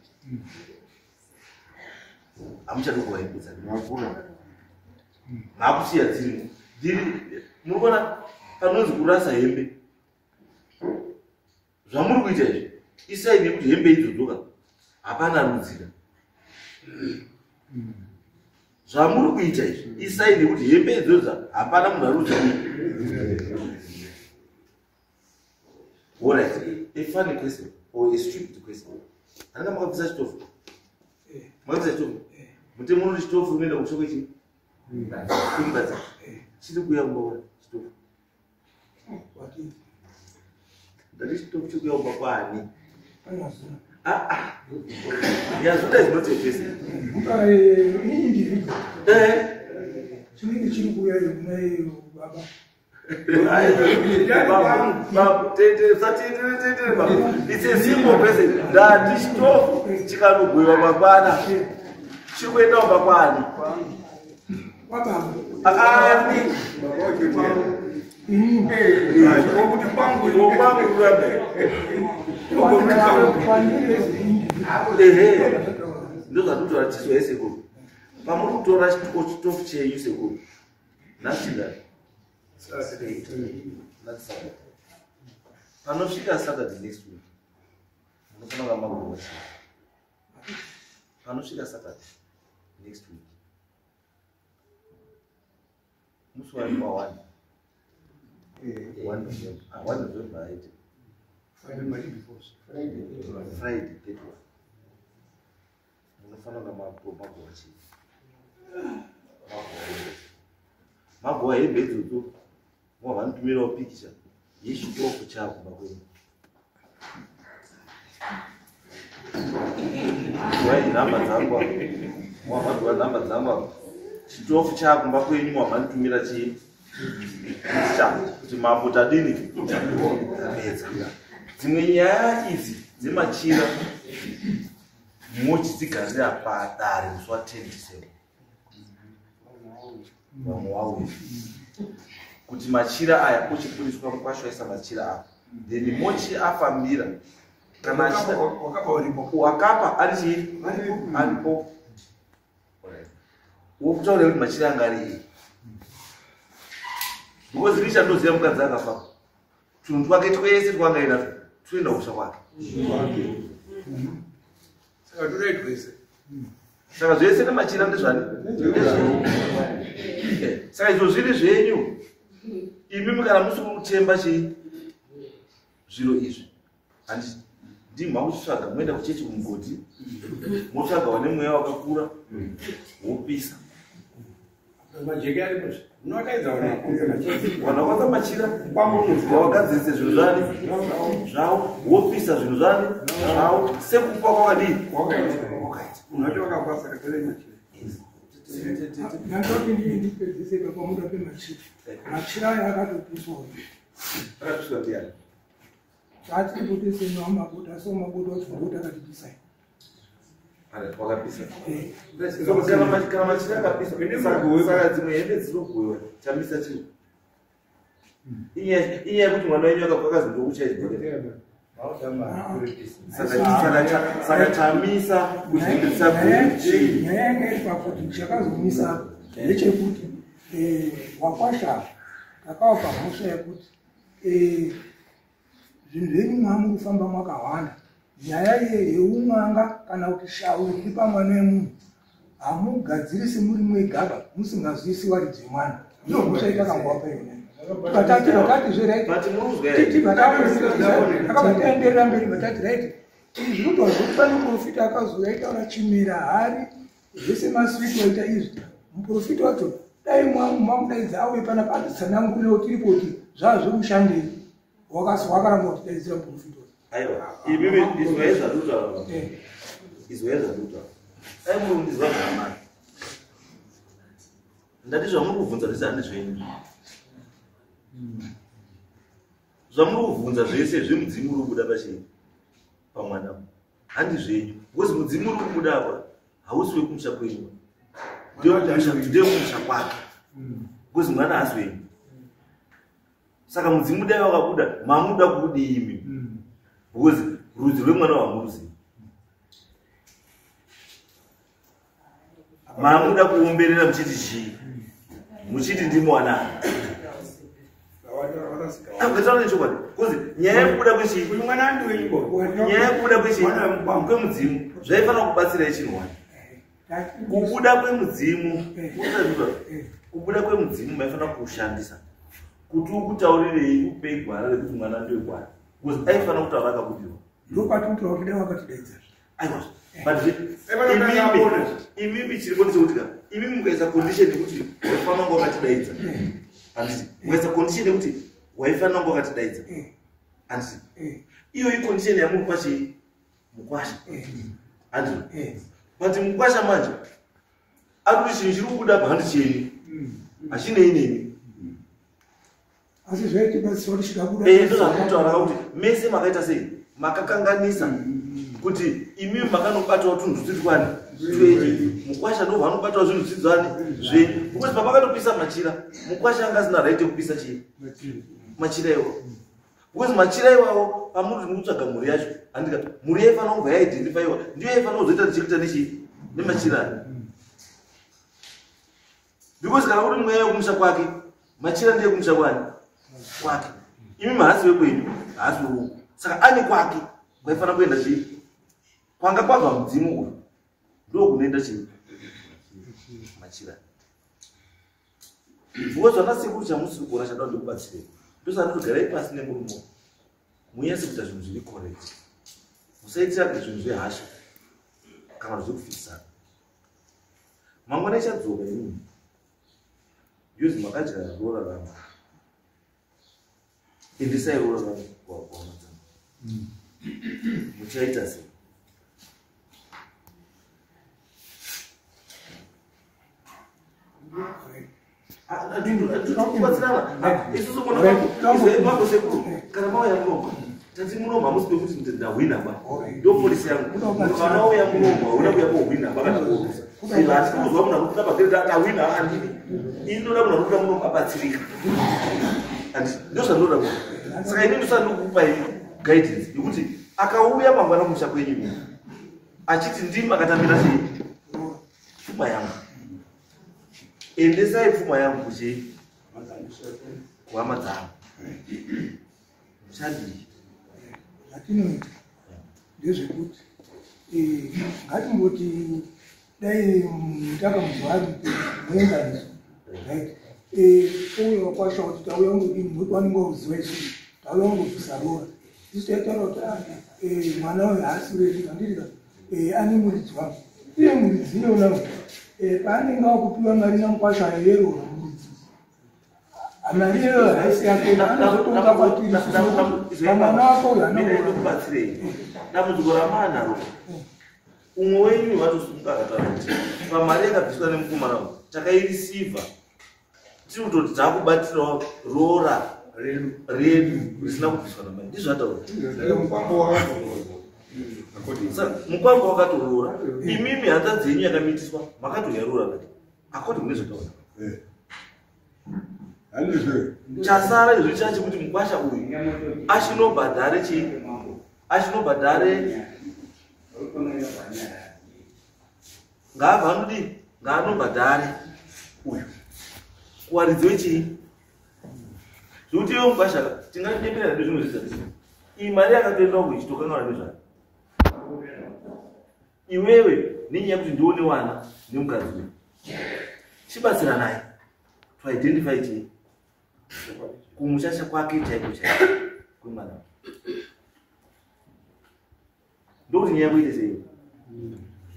hamuchadogova hembe dzakura, maakusiya dzirimo dziri. Muri kuona panonzi kurasa hembe, zvamuri kuita izvi isai nekuti hembe idzodzoka hapana rudzira. Zvamuri kuita izvi isai nekuti hembe idzodza hapana munhu arudzi. Alright, a funny question or a stupid question. Handinga makabvisa chitofu, makabvisa chitofu, mutemo unoti chitofu unoenda kushoko ichi kuimbatsa chiri kuuya kumba chitofu. Ndati chitofu chiri kuuya kumba kwani? Ah ah, Nyazuda is not a person. Individual chinenge chiri kuuya kuna baba. It's a simple person. Ndati chitofu chikanogwewa mangwana chiri kuendawo pakwani ani ndozvatotora tizwa sekuru. Pamuri kutora chitofu chenyu sekuru nhasi chingani? Panosvika Saturday next week munofanira kunga magowa chii. Panosvika Saturday next week musi wa 1 1 November aite Friday 31 munofanira kunga magowa chii. Magowa hembe idzodzo wavanotumirawo pikicha yechitofu chako kumba kwenyu. Wai nhamba dzangu apa, wavadwa nhamba dzangu apa, chitofu chakumba kwenyu wavanotumira chii pikicha kuti mambo tadini tapedza. Dzimwe nyaya idzi dzemachira mochidzigarira padare musi wa 10 December vamwe wauya kuti machira aya ochiburiswa mukwasha waisa machira apa, then mochi afambira kana achida wakapa ari chii aripo wokutaura kuti machira anga ari ei, because ini chandoziva mukadzi akafa tunhu twake twese twangainatwo tuenda kusha kwake. Saka torai twese. Saka zvese nemachira ndezvani? Saka izvo zviri zvenyu imimi kana musi kutemba chii zviro izvi handiti ndimha kuchitsvaga moenda kuchechi kumugodhi motsvaga wane mweya wakakura wopisa. Majeke aripo unodaidza vanhu. Vanhu vakwanisa machira wawagadzirise zvinhu zvani zvavo wopisa zvinhu zvani zvavo sekupa kwakadii kwakaita munhu wacho wakafa, saka torai machira. Ndandoti ndipedzise pamuda pemachira. Machira aya akatopiswa. Akapiswa ndiani? Tatiri kuti seno mabuda so mabuda wacho mabuda akatipisai. Wakapisa. Kana machira akapisa, saka dzimwe hembe dzinogoiwa chamisa chii? Inyaya yekuti mwana wenyu akabva akazi ndokuchaidzokera. Saka chamisa kuti hembe dzisagoiwe chii? Nyaya yanga iri pakuti chakazomisa ndechekuti wakwasha takawapa mhosva yekuti zvinhu zvenyu mwamuri kufamba mwakawanda, nyaya yeumwanga kana kuti shawu riri pamwana wemunhu hamugadzirisi muri mwegaba musingazwisi waridzi wemwana. Ndiyo mhosva yatakangowapa yona. Vatati right, takabva taenderera mberi, vatati right, izvi zvinotaura zvekuti pane muprofita akazouya aitaura chimera hari zvese maswiti waita izvi. Muprofita wacho dai mamudaidza auye panapa atitsanangurirewo tiripo kuti zvaa zvekushandei. Wakaramba kutidaidzira muprofita wacho. Aiwa, imimi izwai zvandikutaura, izwai zvandikutaura. Dai muri kundizwa zvakanaka, ndati zvamuri kubvunza zvese handi zvenyu. Zvamuri kubvunza zvese zvemudzimu uri kubuda pachii pamwana handi zvenyu, because mudzimu uri kubuda apa hausi wekumusha kwenyu, ndewekumusha kwake, because mwana haasi wenyu. Saka mudzimu dai wakabuda mamuda kudii imi? Because rudzi rwemwana wamuruzivi, mamuda kuomberera muchiti chii, muchiti ndimwana ngataura nechokwadi, because nyaya yekubuda kwechii, nyaya yekubuda kwechii kwemudzimu zvaifanira kubatsirai chinhu wani. Kubuda kwemudzimu, kubuda kwemudzimu maifanira kushandisa kuti ukutaurirei, upei gwara rekuti mwana ndewegwara, because aifanira kutaura akabudirwa. Ndopatinotaura kuti dai wakatidaidza. Aiwa, but imimi chiripo ndechekuti ka imimi mukaisa condition yekuti waifanira kunge wakatidaidza, handiti? Mukaisa condition yekuti waifanira kunge wakatidaidza, handiti? Iyo icondition yamuri pachii mukwasha, handiti? But mukwasha manje ari kuti chinhu chiri kubuda apa handi chenyu, hachinei nemi. Asi zvaitibatsira kuti chikabuda. Ndozvandikutaura kuti mese makaita sei, makakanganisa kuti imimi makanobatawo tunhu tusiri twani twenyu, mukwasha ndobva anobatawo zvinhu zvisiri zvani zvenyu, because pamakatopisa machira, mukwasha anga asina right yekupisa chii, machira iwawo, because machira iwawo pamuri kuti mukutsvaga mhuri yacho, handika mhuri yaifanira kubva yaidentifyiwa, ndiyo yaifanira kuzoita chekuita nechii, nemachira aya, because kana uri mweya wekumusha kwake, machira ndiye kumusha kwani kwake. Imi haasi wekwenyu, haasi weuku, saka ane kwake kwaifanira kuenda chii, kwanga kwabva mudzimu uyu, ndo kunoenda chii, machira. Because vana sekuru, chamusiri kuona chada ndikubatsirei, ndosaka nditogarai pasi nemurume, munyatse kuita zvinhu zviri correct, musaitira zvinhu zvehasha kana zvekufisana. Mangwana ichadzoka imimi yozi makadya roora rangu, endesai roora rangu kuhama dzangu. Muchaita sei? Kubatsirana isusu mambo sekuru, kana mauya munomu, tati munomu hamusi pekuti ndahwina ba, ndo policy yangu. Kana wauya munomu, hauna kuya kohwina ba kana korusa. Hatisi kuzwa munhu anokuda pagere ndahwina, handidi. Ini ndoda munhu anokuda munomu abatsirika, ndo zvandinoda munhu. Saka ini ndosati ndikukupai guidance yekuti akauya mangwana kumusha kwenyu imi achiti ndimi akatambira sei pfuma yangu, endesai pfuma yangu kuchii, kuhama dzangu, muchadii? Zvatinoita ndezvekuti ngatimboti dai takamuzuva muenzaniso, right? Uye wakwasha kuti tauya ungodini, nokuti vanenge vakuziva isusu, tauya ungobvisa roora. Isu taitaura kuti ah, mwana uyu haasi wedu, handirika, ane muridzi wangu. Iye muridzi iyona paanenge akupiwa mari namukwasha yeroora, muridzi mari iyoyo haisi yake, anozotonga kwatiri pamwana wako uyu. Anokubatsirei dambudziko ramaanaro? Umwe wenyu vatosunga akataura kuti pamari yakabviswa nemukomana uyu takairisivha, tiri kutoti taakubatirawo roora redu risina kubviswa namai. Ndizvo ataura. Mukwambo wakatoroora, imimi hanzvadzi yenyu yakamitiswa makatoya roora rake according kune zvataura. Chasara izvo chacho kuti mukwasha uyu achinobhadhare chii, achinobhadhare ngaabva anodii, ngaanobhadhare uyu kuwaridzi wechii, zvekuti iwe mukwasha tingadembera nedu zvimwe zviza. Iyi mari yakatoendawo kuchitokanganwa nezvayo iwewe nenyaya yekuti ndione wana nemukadzi uyu, chibatsiranai to identify chii, kumushasha kwake chaiko chaiko kwemwana, ndokuti nyaya kuite sei,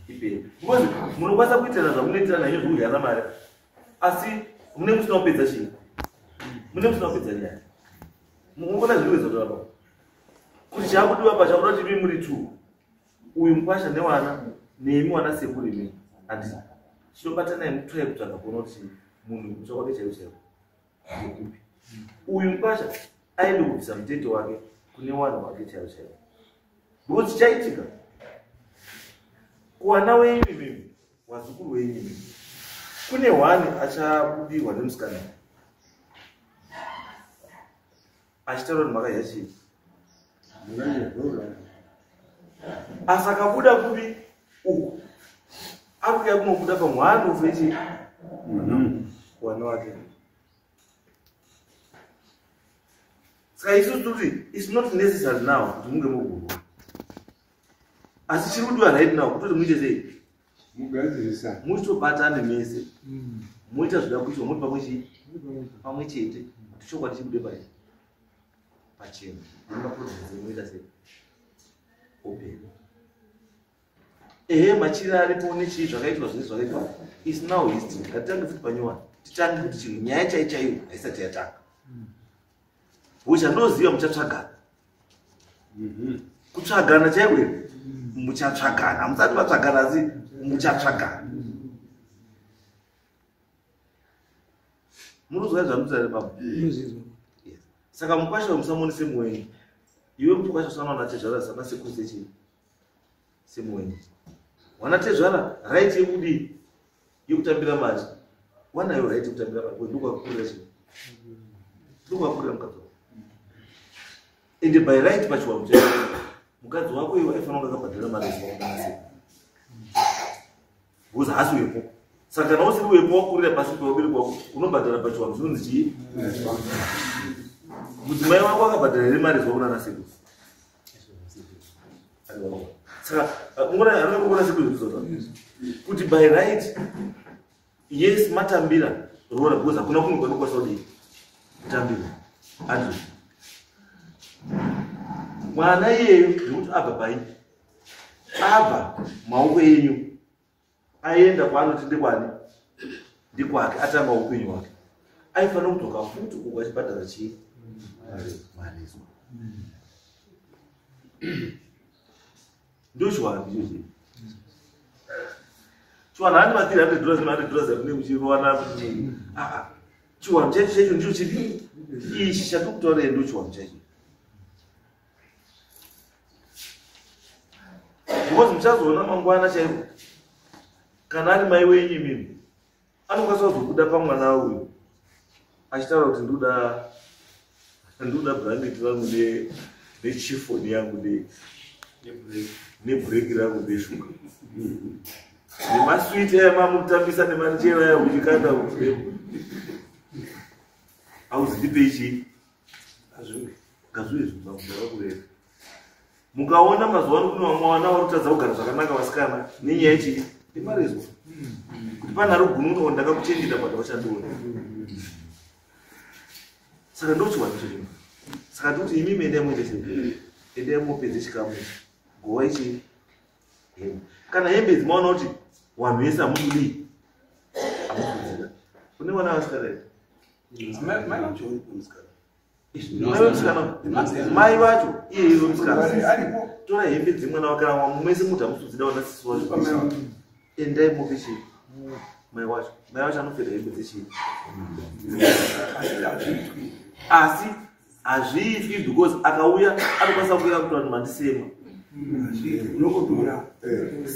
ipere, because munokwanisa kuitirana zvamunoitirana izvo zvekudyana mari, asi mune musina kupedza chii, mune musina kupedza nyaya. Munoona zviri kuedza pa kuti chaakudiwa pa chakuda kuti imi muri two, uyu mukwasha newana nemi wana sekuru imi, handiti chinobatanai mutrai kutsvaga kuona kuti munhu kutsva kwake chaiko chaiko ndekupi. Uyu mukwasha aende kubvisa mutete wake kune wanhu wake chaivo chaivo, because chichaitika kuwana wenyu imimi, wazukuru wenyu imimi, kune hwani achabudirwa nemusikana achitaura kuti makadya chii, asi akabuda kupi uku, akuya kunobuda pamwando vechi wana wake. Saka isusu tiri kuti it's not necessary now kuti munge mugurwa, asi chiri kudiwa right now kutoti muite sei? Mugadzirisa. Muchitobatane mese, moita zvida kuitwa muri pamwe chii, pamwe chete, kuti chokwadi chibude pai pachena, nemaproblems munoita sei open. Ehe, machira aripo nechii, zvakaitwa zvese zvakaitwa is now history. Ngatitange futi panyowani, titange kuti chinhu nyaya chai chaiyo haisati yatanga. Uchandoziva muchatsvagana, kutsvagana chaiko, muchatsvagana, hamusati matsvagana, asi muchatsvagana. Munozwa zvandinotaura baba? Saka mukwasha musamoni semuwengi. Iwe mukwasha usana wanatezvara sana sekuru sechii semuwengi. Wanatezvara right yekudii yekutambira mari. Wanayo right yekutambira mari ndokwakurira chii? Ndokwakurira mukadzi wako. Ende by right pachiwanhu chaicho mukadzi wako iwe aifanira kunge akabhadhara mari yezuva. Because haasi wepo. Saka kana usiri wepo wakurira pasi pevabereki wako unobhadhara pachiwanhu chinonzi chii? Mudzimai wako akabhadhara here mari zuva kunana sekuru? Saka anongona sekuru zvekuzoa kuti by right yes matambira roora because hakuna kumwe kwanokwanisa kudii kutambira. Andrew mwana iyeyo ndikuti abva pai abva maoko enyu aenda kwaanoti ndikwani ndikwake atanga upenyu hwake aifanira kudzoka futi uko achibhadhara chii marizwa ndochiwanhu ichochi chiwanhu handi ma $300 ma $100 amunenge muchirowana chiwanhu chaicho chaicho ndicho chiri ichi chatokutaurei ndochiwanhu chaicho. Because muchazoona mangwana chaiko kana ari mai wenyu imimi anokwanisa kuzobuda pamwana uyu achitaura kuti ndoda blanket rangu nechifoni yangu nebhureki rangu neshuga nemaswiti aya mamutambisa nemanjera aya uchikanda auzindipe ichi ngazviuye zvinhu mukaona mazuva ano kune vamwe vana vari kutadza kugara zvakanaka vasikana nenyaya yechii yemarezwa kuti pane ari kugunun'una ndakakuchengeta but auchandiona. Saka ndochiwanhu ichocho. Saka ndikuti imimi endai muende sei endai mupedze chikamu gowa ichi hembe kana hembe idzi maona kuti vanhu vese hamudii hamukudzida kune vana vasikana here? Mai vacho iye iwe musikana tora hembe dzemwana wake kana mwese muti hamusudzida vana sisi wacho endai mupe chii mai wacho anopfeka hembe dzechii asi hazviitwi because akauya anokwanisa kuuya kuti vanhu mandisema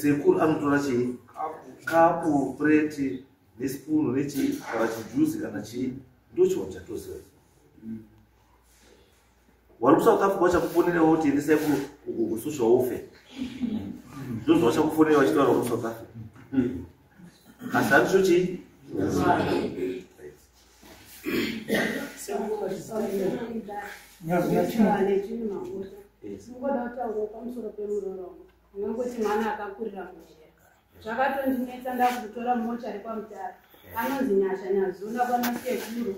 sekuru anotora chii kapu preti nesipunu nechii kana chijuzi kana chii ndochiwanhu chatoziva. Vari kuSouth Africa vachakufonera kuti endesai kusocial welfare ndozvavachakufonera vachitaura kuSouth Africa asi handicho chii Mungoda kutaura pamusoro pemuroora unongoti mwana akakurira munjira zvakatondinetsa ndakutora mochari kwaMutare anonzi Nyasha Nyazuna kwanasekuru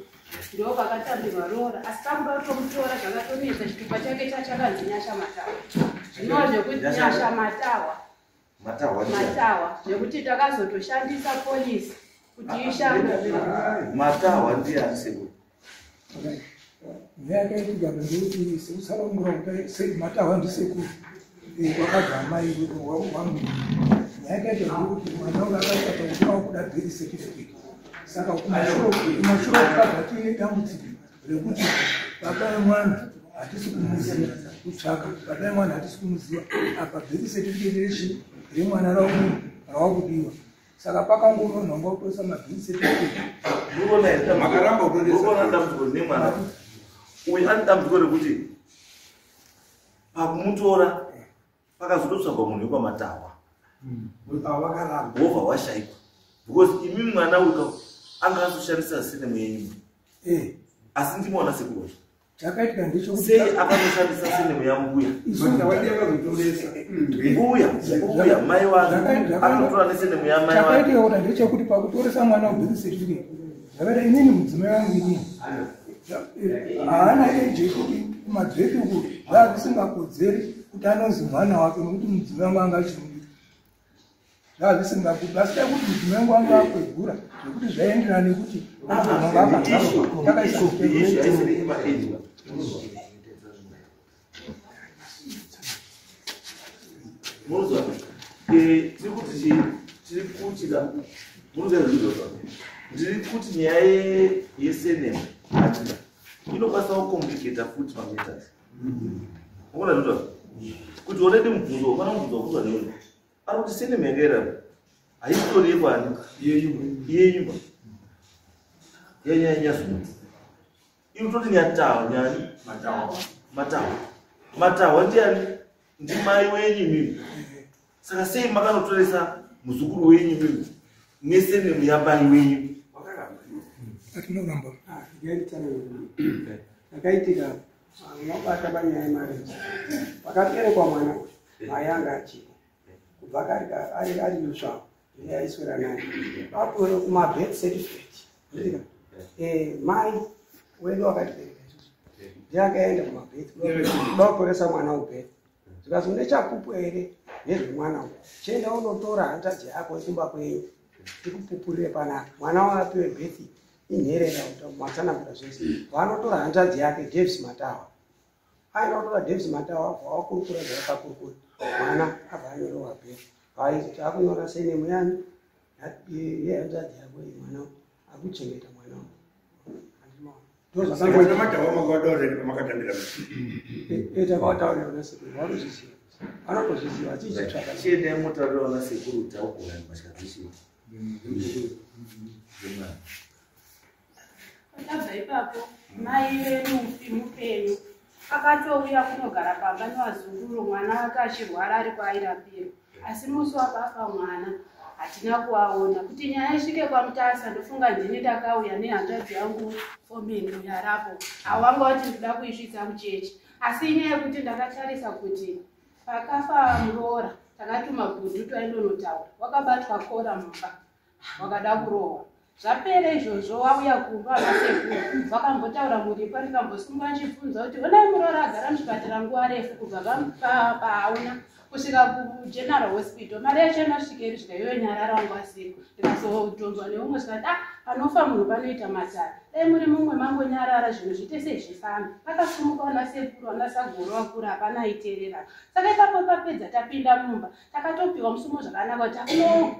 ndo kwakatambirwa roora asi pakuda kutomutora zvakatonetsa chitupa chake chachakanzi Nyasha Matawa zvinova zvekuti Nyasha Matawa Matawa zvekuti takazotoshandisa polisi kuti ishande Matawa ndiye ari sekuru. Nyaya yakaitika ndekuti sekusarongora kuti Matawa ndisekuru wakabva amai wangu. Nyaya yakaitika ndekuti mwana uyu akaita pakuti akuda birth certificate. Saka kumashure kwakabva tiine dambudziko rekuti baba vemwana hatisi kumuziva kutsvaka baba vemwana hatisi kumuziva apa birth certificate rechi remwana rawakudiwa. Saka pakangoona nhonga kutoisa mabirth certificate. Makaramba kutoresa dambudziko rine mwana uyu ane dambudziko rekuti pakumutora pakazototsvagwa munhu wekwaMatawa wobva washaikwa because imi mwana uyu anga azoshandisa senemu yenyu asi ndimwana sekuru wacho chakaitika ndechekuti sei akanoshandisa senemu yambuya mbuya mai wake anotora nesenemu yamai wake. Chakaitika kuti ndechekuti pakutoresa mwana webirth certificate zvakaita inini mudzimai wangu inini haana age yekuti kumadzveti uku zvazvisingakodzeri kuti anonzi mwana wake nokuti mudzimai wangu anga achimudiki zvazvisingabudi asi dai kuti mudzimai wangu anga akwegura zvekuti zvaienderana nekuti anogona Issue haisiri yemaage. Munozwa tiri kuti chii tiri kuti da munozwa zvizvozvo ndiri kuti nyaya yesenemu hatina Inokwanisa kucomplicata futi mameters. Unoona zvinotaura? Kuti already mubvunzo, pana mubvunzo wabvunzwa newe. Ari kuti surname yanga iri apa. Haisitori yekwani? Yenyumba. Yanyanyazuma. Inototi Nyatawa nyani? Matawa. Matawa. Matawa ndiani? Ndimai wenyu imimi. Saka sei makanotoresa muzukuru wenyu imimi nesurname yamai wenyu? Atinoramba. Zvakaitika unobata panyaya yemarriage. Pakaberekwa mwana uyu, mai anga achipo kubva kari ari musvao ndiye aiswera naye apore kumabirth certificate. Nditika mai wedu akatibereka isusu ndiye akaenda kumabirth kuda kuporesa mwana ubirth, zvikanzi une chapupu here nezvemwana uyu? Chienda unotora hanzvadzi yako yekumba kwenyu tikupupurire panapa, mwana waapiwe birth inherera, matsanangura zvese. Vanotora hanzvadzi yake Davis Matawa, aenda kutora Davis Matawa, vawakurukura zvavakakurukura, mwana abva anyorewa birth. Vaizoti akunyora surname yani yehanzvadzi yako iyi, mwana akuchengeta mwana. Saka Matawa makadaurira pamakatambira? Takawataurira kuna sekuru, vanozviziva, vanotozviziva achichitsvaka. Chiendai motaurira vana sekuru kuti augona mbatya dzechii dzemwana. Tabva ipapo, mai vemufi mupenyu akatouya kunogara pamba nevazukuru, mwana wake achirwara ari kwaairapirwa. Asi musi wakafa mwana hatina kuvaona. Kuti nyaya isvike kwaMutasa, ndofunga ndini ndakauya nehanzvadzi yangu Fomeni yarapo. Awanga vati ndoda kuisvitsa kuchechi, asi inyaya yekuti ndakatarisa kuti pakafa muroora takatuma gundu twaindonotaura, wakabatwa kora mumba, wakada kurohwa. Zvapera izvozvo, wauya kumba, vanasekuru vakambotaura muripo, ndikambosungwa ndichibvunza kuti onai muroora agara muchipatara nguva refu kubva pahauna kusvika kuGeneral Hospital, mari yacho inosvika iri svika iyoyo, nyarara wangu asiko. Ndikazotonzwa neumwe zvikati, ah, panofa munhu panoita matare, dai muri mumwe mangonyarara zvinhu zviite sezvifambe. Pakasumuka vana sekuru, vana sagoro vakura, hapana aiteerera. Saka ipapo papedza tapinda mumba, takatopiwa musumo zvakanaka kuti akuno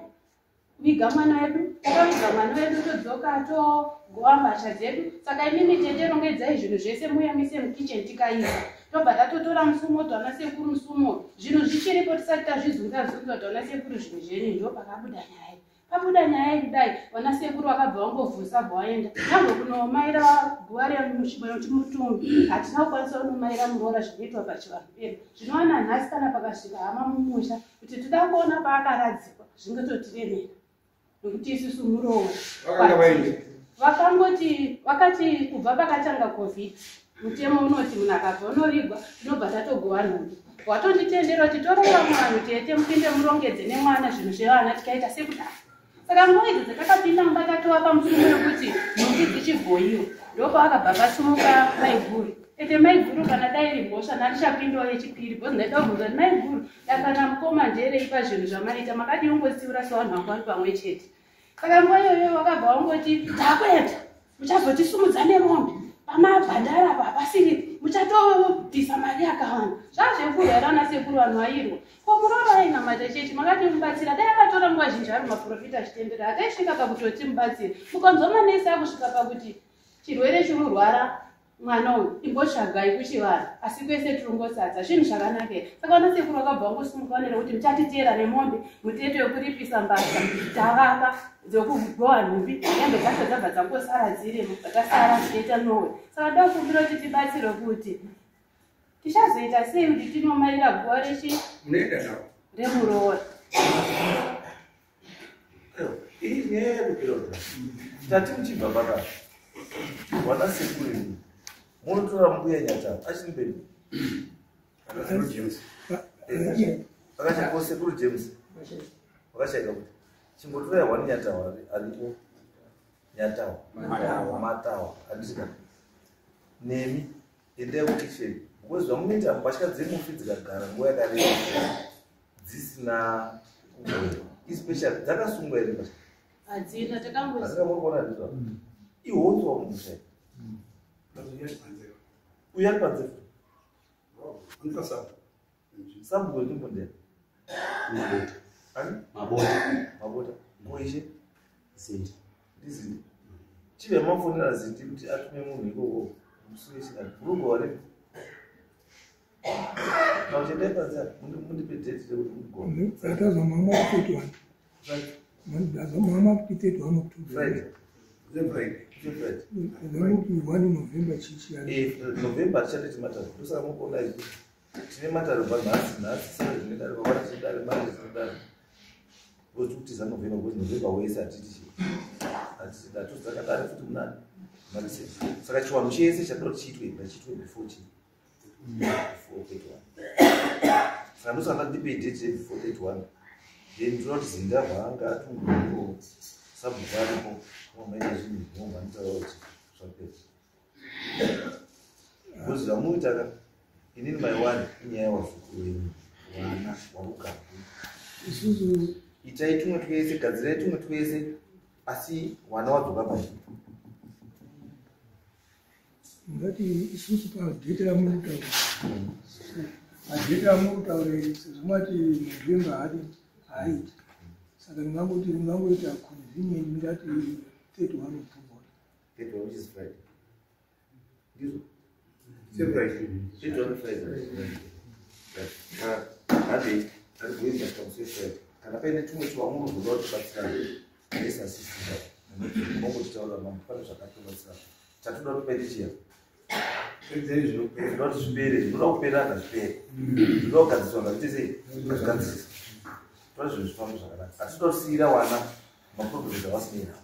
viga mwana wedu. Takaviga mwana wedu, todzoka togowa mbatya dzedu. Saka imimi tete, rongedzai zvinhu zvese muyamise mukicheni. Tikaisa, tobva tatotora musumo twana sekuru, musumo zvinhu zvichiripo, tisati tazvizunza zunza twana sekuru zvinhu zvenyu. Ndo pakabuda nyaya. Pabuda nyaya yekudai, vana sekuru vakabva vangovhusa, bva vaenda nyangwe kunomaira guva remuchimutumbi. Hatina kukwanisa kunomaira muroora zvinoitwa pachivanhu pedu. Zvinowana nhasi kana pakasvika hama mumusha kuti toda kuona paakaradzikwa, zvingototiremera nekuti isusu muroora. Vakanga vaenda. Vakangoti vakati kubva pakatanga COVID, mutemo unoti munhu akabva unovigwa, tinobva tatogowa nhumbi. Watonditendera kuti torora mwana, tete mupinde murongedze nemwana zvinhu zvevana, tikaita sekudaro. Saka nguva idzo dzatakapinda mumba, tatova pamusumo wekuti nhumbi dzichigoyiwa, ndopavakabva pasumuka maiguru. Ende maiguru, kana dai iri mhosva, ndandichapindawo yechipiri because ndaida kubvunza kuti maiguru, dakana mukoma nderei pazvinhu zvamaita? Makadii ungosiura sevanhu vanga vari pamwe chete? Saka nguva iyoyo vakabva vangoti takuenda, muchazotisumudza nemombe pamabhandara apa hapasiripo, muchatobvisa mari yakawanda. Zvazvekurwara nasekuru, vanhu vairwa ko muroora ainamata chechi, makati mubatsira. Dai akatora nguva zhinji ari maprofita achitendera, hataisvika pakutoti mubatsire. Mukanzwa manesi akusvika pakuti chirwere chinorwara mwana uyu, imbotsvagai kuchivanhu, asi kwese tirongotsadza zvinhu zvakanaka here? Saka vana sekuru vakabva vangosimuka vanera kuti muchatiteera nemombe, muteto yekuripisa mbasha tavapa dzekugowa nhumbi, hembe dzacho dzabva dzangosara dzirimo, dzakasara dzinoita nowe. Saka da kukumbira kuti tibatsirwe kuti tichazoita sei kuti tinomaira guva rechi Munoenda navo. remuroora. Iyi nyaya yekupira kudhara. Tati muchibva pakati wana sekuru imi munotora mbuya Nyatava achiri mberi. Ana sekuru James. Akachako sekuru James wakashaika kuti chimbotorai wani Nyatawa aripo, Nyatawa. Matawa. Matawa, handiti? Nemi endai kukicheni because zvamunoita, mbatya dzemufi dzikagara nguva yakareba dzisina kugoverwa, especially dzakasungwa here mbatya? Hadzina, takangozi Asingamuri ndizvo ihotswa mumusha uyu ari panze. Anoita sabu. Sabhuku wenzvimbo Mabota. Ani? Mabota. Mabota koishe. Zindi. Ndizindi. Chive mafonera Zindi kuti atume munhu ikoko. Musi wechina munogova rini? Kana uchiendai panze mundipe date rekuti mugova. Tazomama ku 31. Ndazomama ku 31 October. Friday. Friday. Friday. Ndamuti 1 November chichi. November tichade timatare. Ndosaka mukuona izvi. Tine matare kubva nhasi, nhasi saka tine dare, mangwana tine dare, manje tine dare. Because tikutiza November, because November wese hatiti hatiti hatozaka dare futi munani muna December. Saka chiwanhu chese chatoda kuti chiitwe ngachiitwe before chi before 31. Saka ndosaka ndipe date before 31. Then ndinoda kuti zinda hwanga atunguripo sabhuku aripo wamaita zvinhu zvinomanitaura kuti zvapera. Because zvamuita ka inini mai wani inyaya yavazukuru venyu vana varugare. Isusu itai tumwe twese, gadzirai tumwe twese, asi wana wadzoka pai. Ngati isusu padheti ramuri kutaura, padheti ramuri kutaura iri, sezvo mati November haadi haaiti, saka ndingangoti ndingangoita convenient ndingati 31 October. 31 which is Friday. Ndizvo? Friday. 31 Friday. Right. Hadi ari kuenda kamusi Friday. Kana paine tumwe twamunozoda kuti batsirana nesasisita munongotitaura mambo pane zvakatobatsirana chatoda kuti paite chiya zvinoda kuti zvipere, zvinoda kupera ngazvipere, zvinoda kugadziswa ngazviite sei, ngazvigadziswe, toda zvinhu zvifambe zvakanaka. Hatitoda kusiyira wana maproblems avasinei nawo.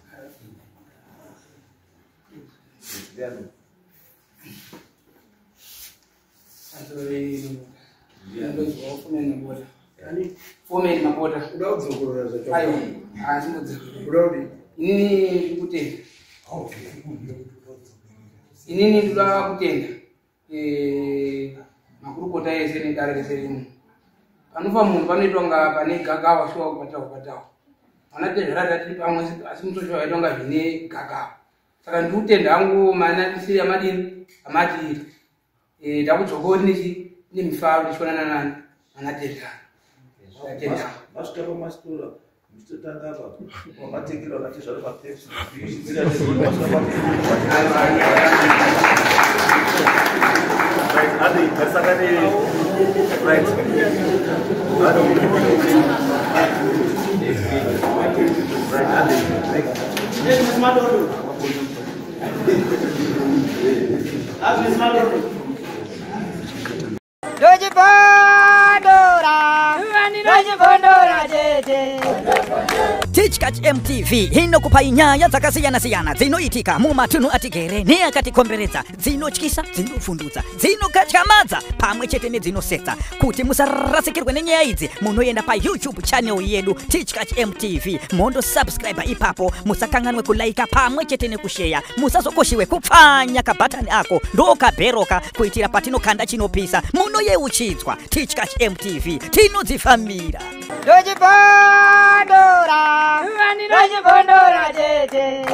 Ndiani? Fomeni Mapota. Uda kudzokorora zvacho. Aiwa, handimbodzokora. Uda kudii? Inini ndiri kutenda. Inini ndoda kutenda makurukota ese nedare rese rimwe. Panofa munhu panoitwa nga pane gagawa shuwa kubatawa kubatawa. Pana tezvara tiri pamwe asi musoshuwa yaitwa nga zvine gagawa. Saka ndiri kutenda hangu manakisiri amadini amatiita. Takudzokori nechi nemifaro tichionana nani ana tezvara. Tatenda. Masvika pamastora muchitotanga apa matekera vakatezvara mapeps muchidzira. Right, Adi, ngatisangane. Right. Adi. Right, Adi. Ndojibondora, ndojibondora chete. Tichkach MTV inokupai nyaya dzakasiyana-siyana dzinoitika mumatunhu atigere neakatikomberedza, dzinotyisa, dzinovhundutsa, dzinokatyamadza pamwe chete nedzinosetsa. Kuti musarasikirwe nenyaya idzi, munoenda paYouTube channel yedu Tichkach MTV, mondosubscribe ipapo. Musakanganwe kulaika pamwe chete nekusheya. Musazokoshiwe kupfanya kabhatani ako ndokabheroka kuitira patinokanda chinopisa munoyeuchidzwa. Tichkach MTV, tinodzifambira. Ndojibondora, ndojibondora chete.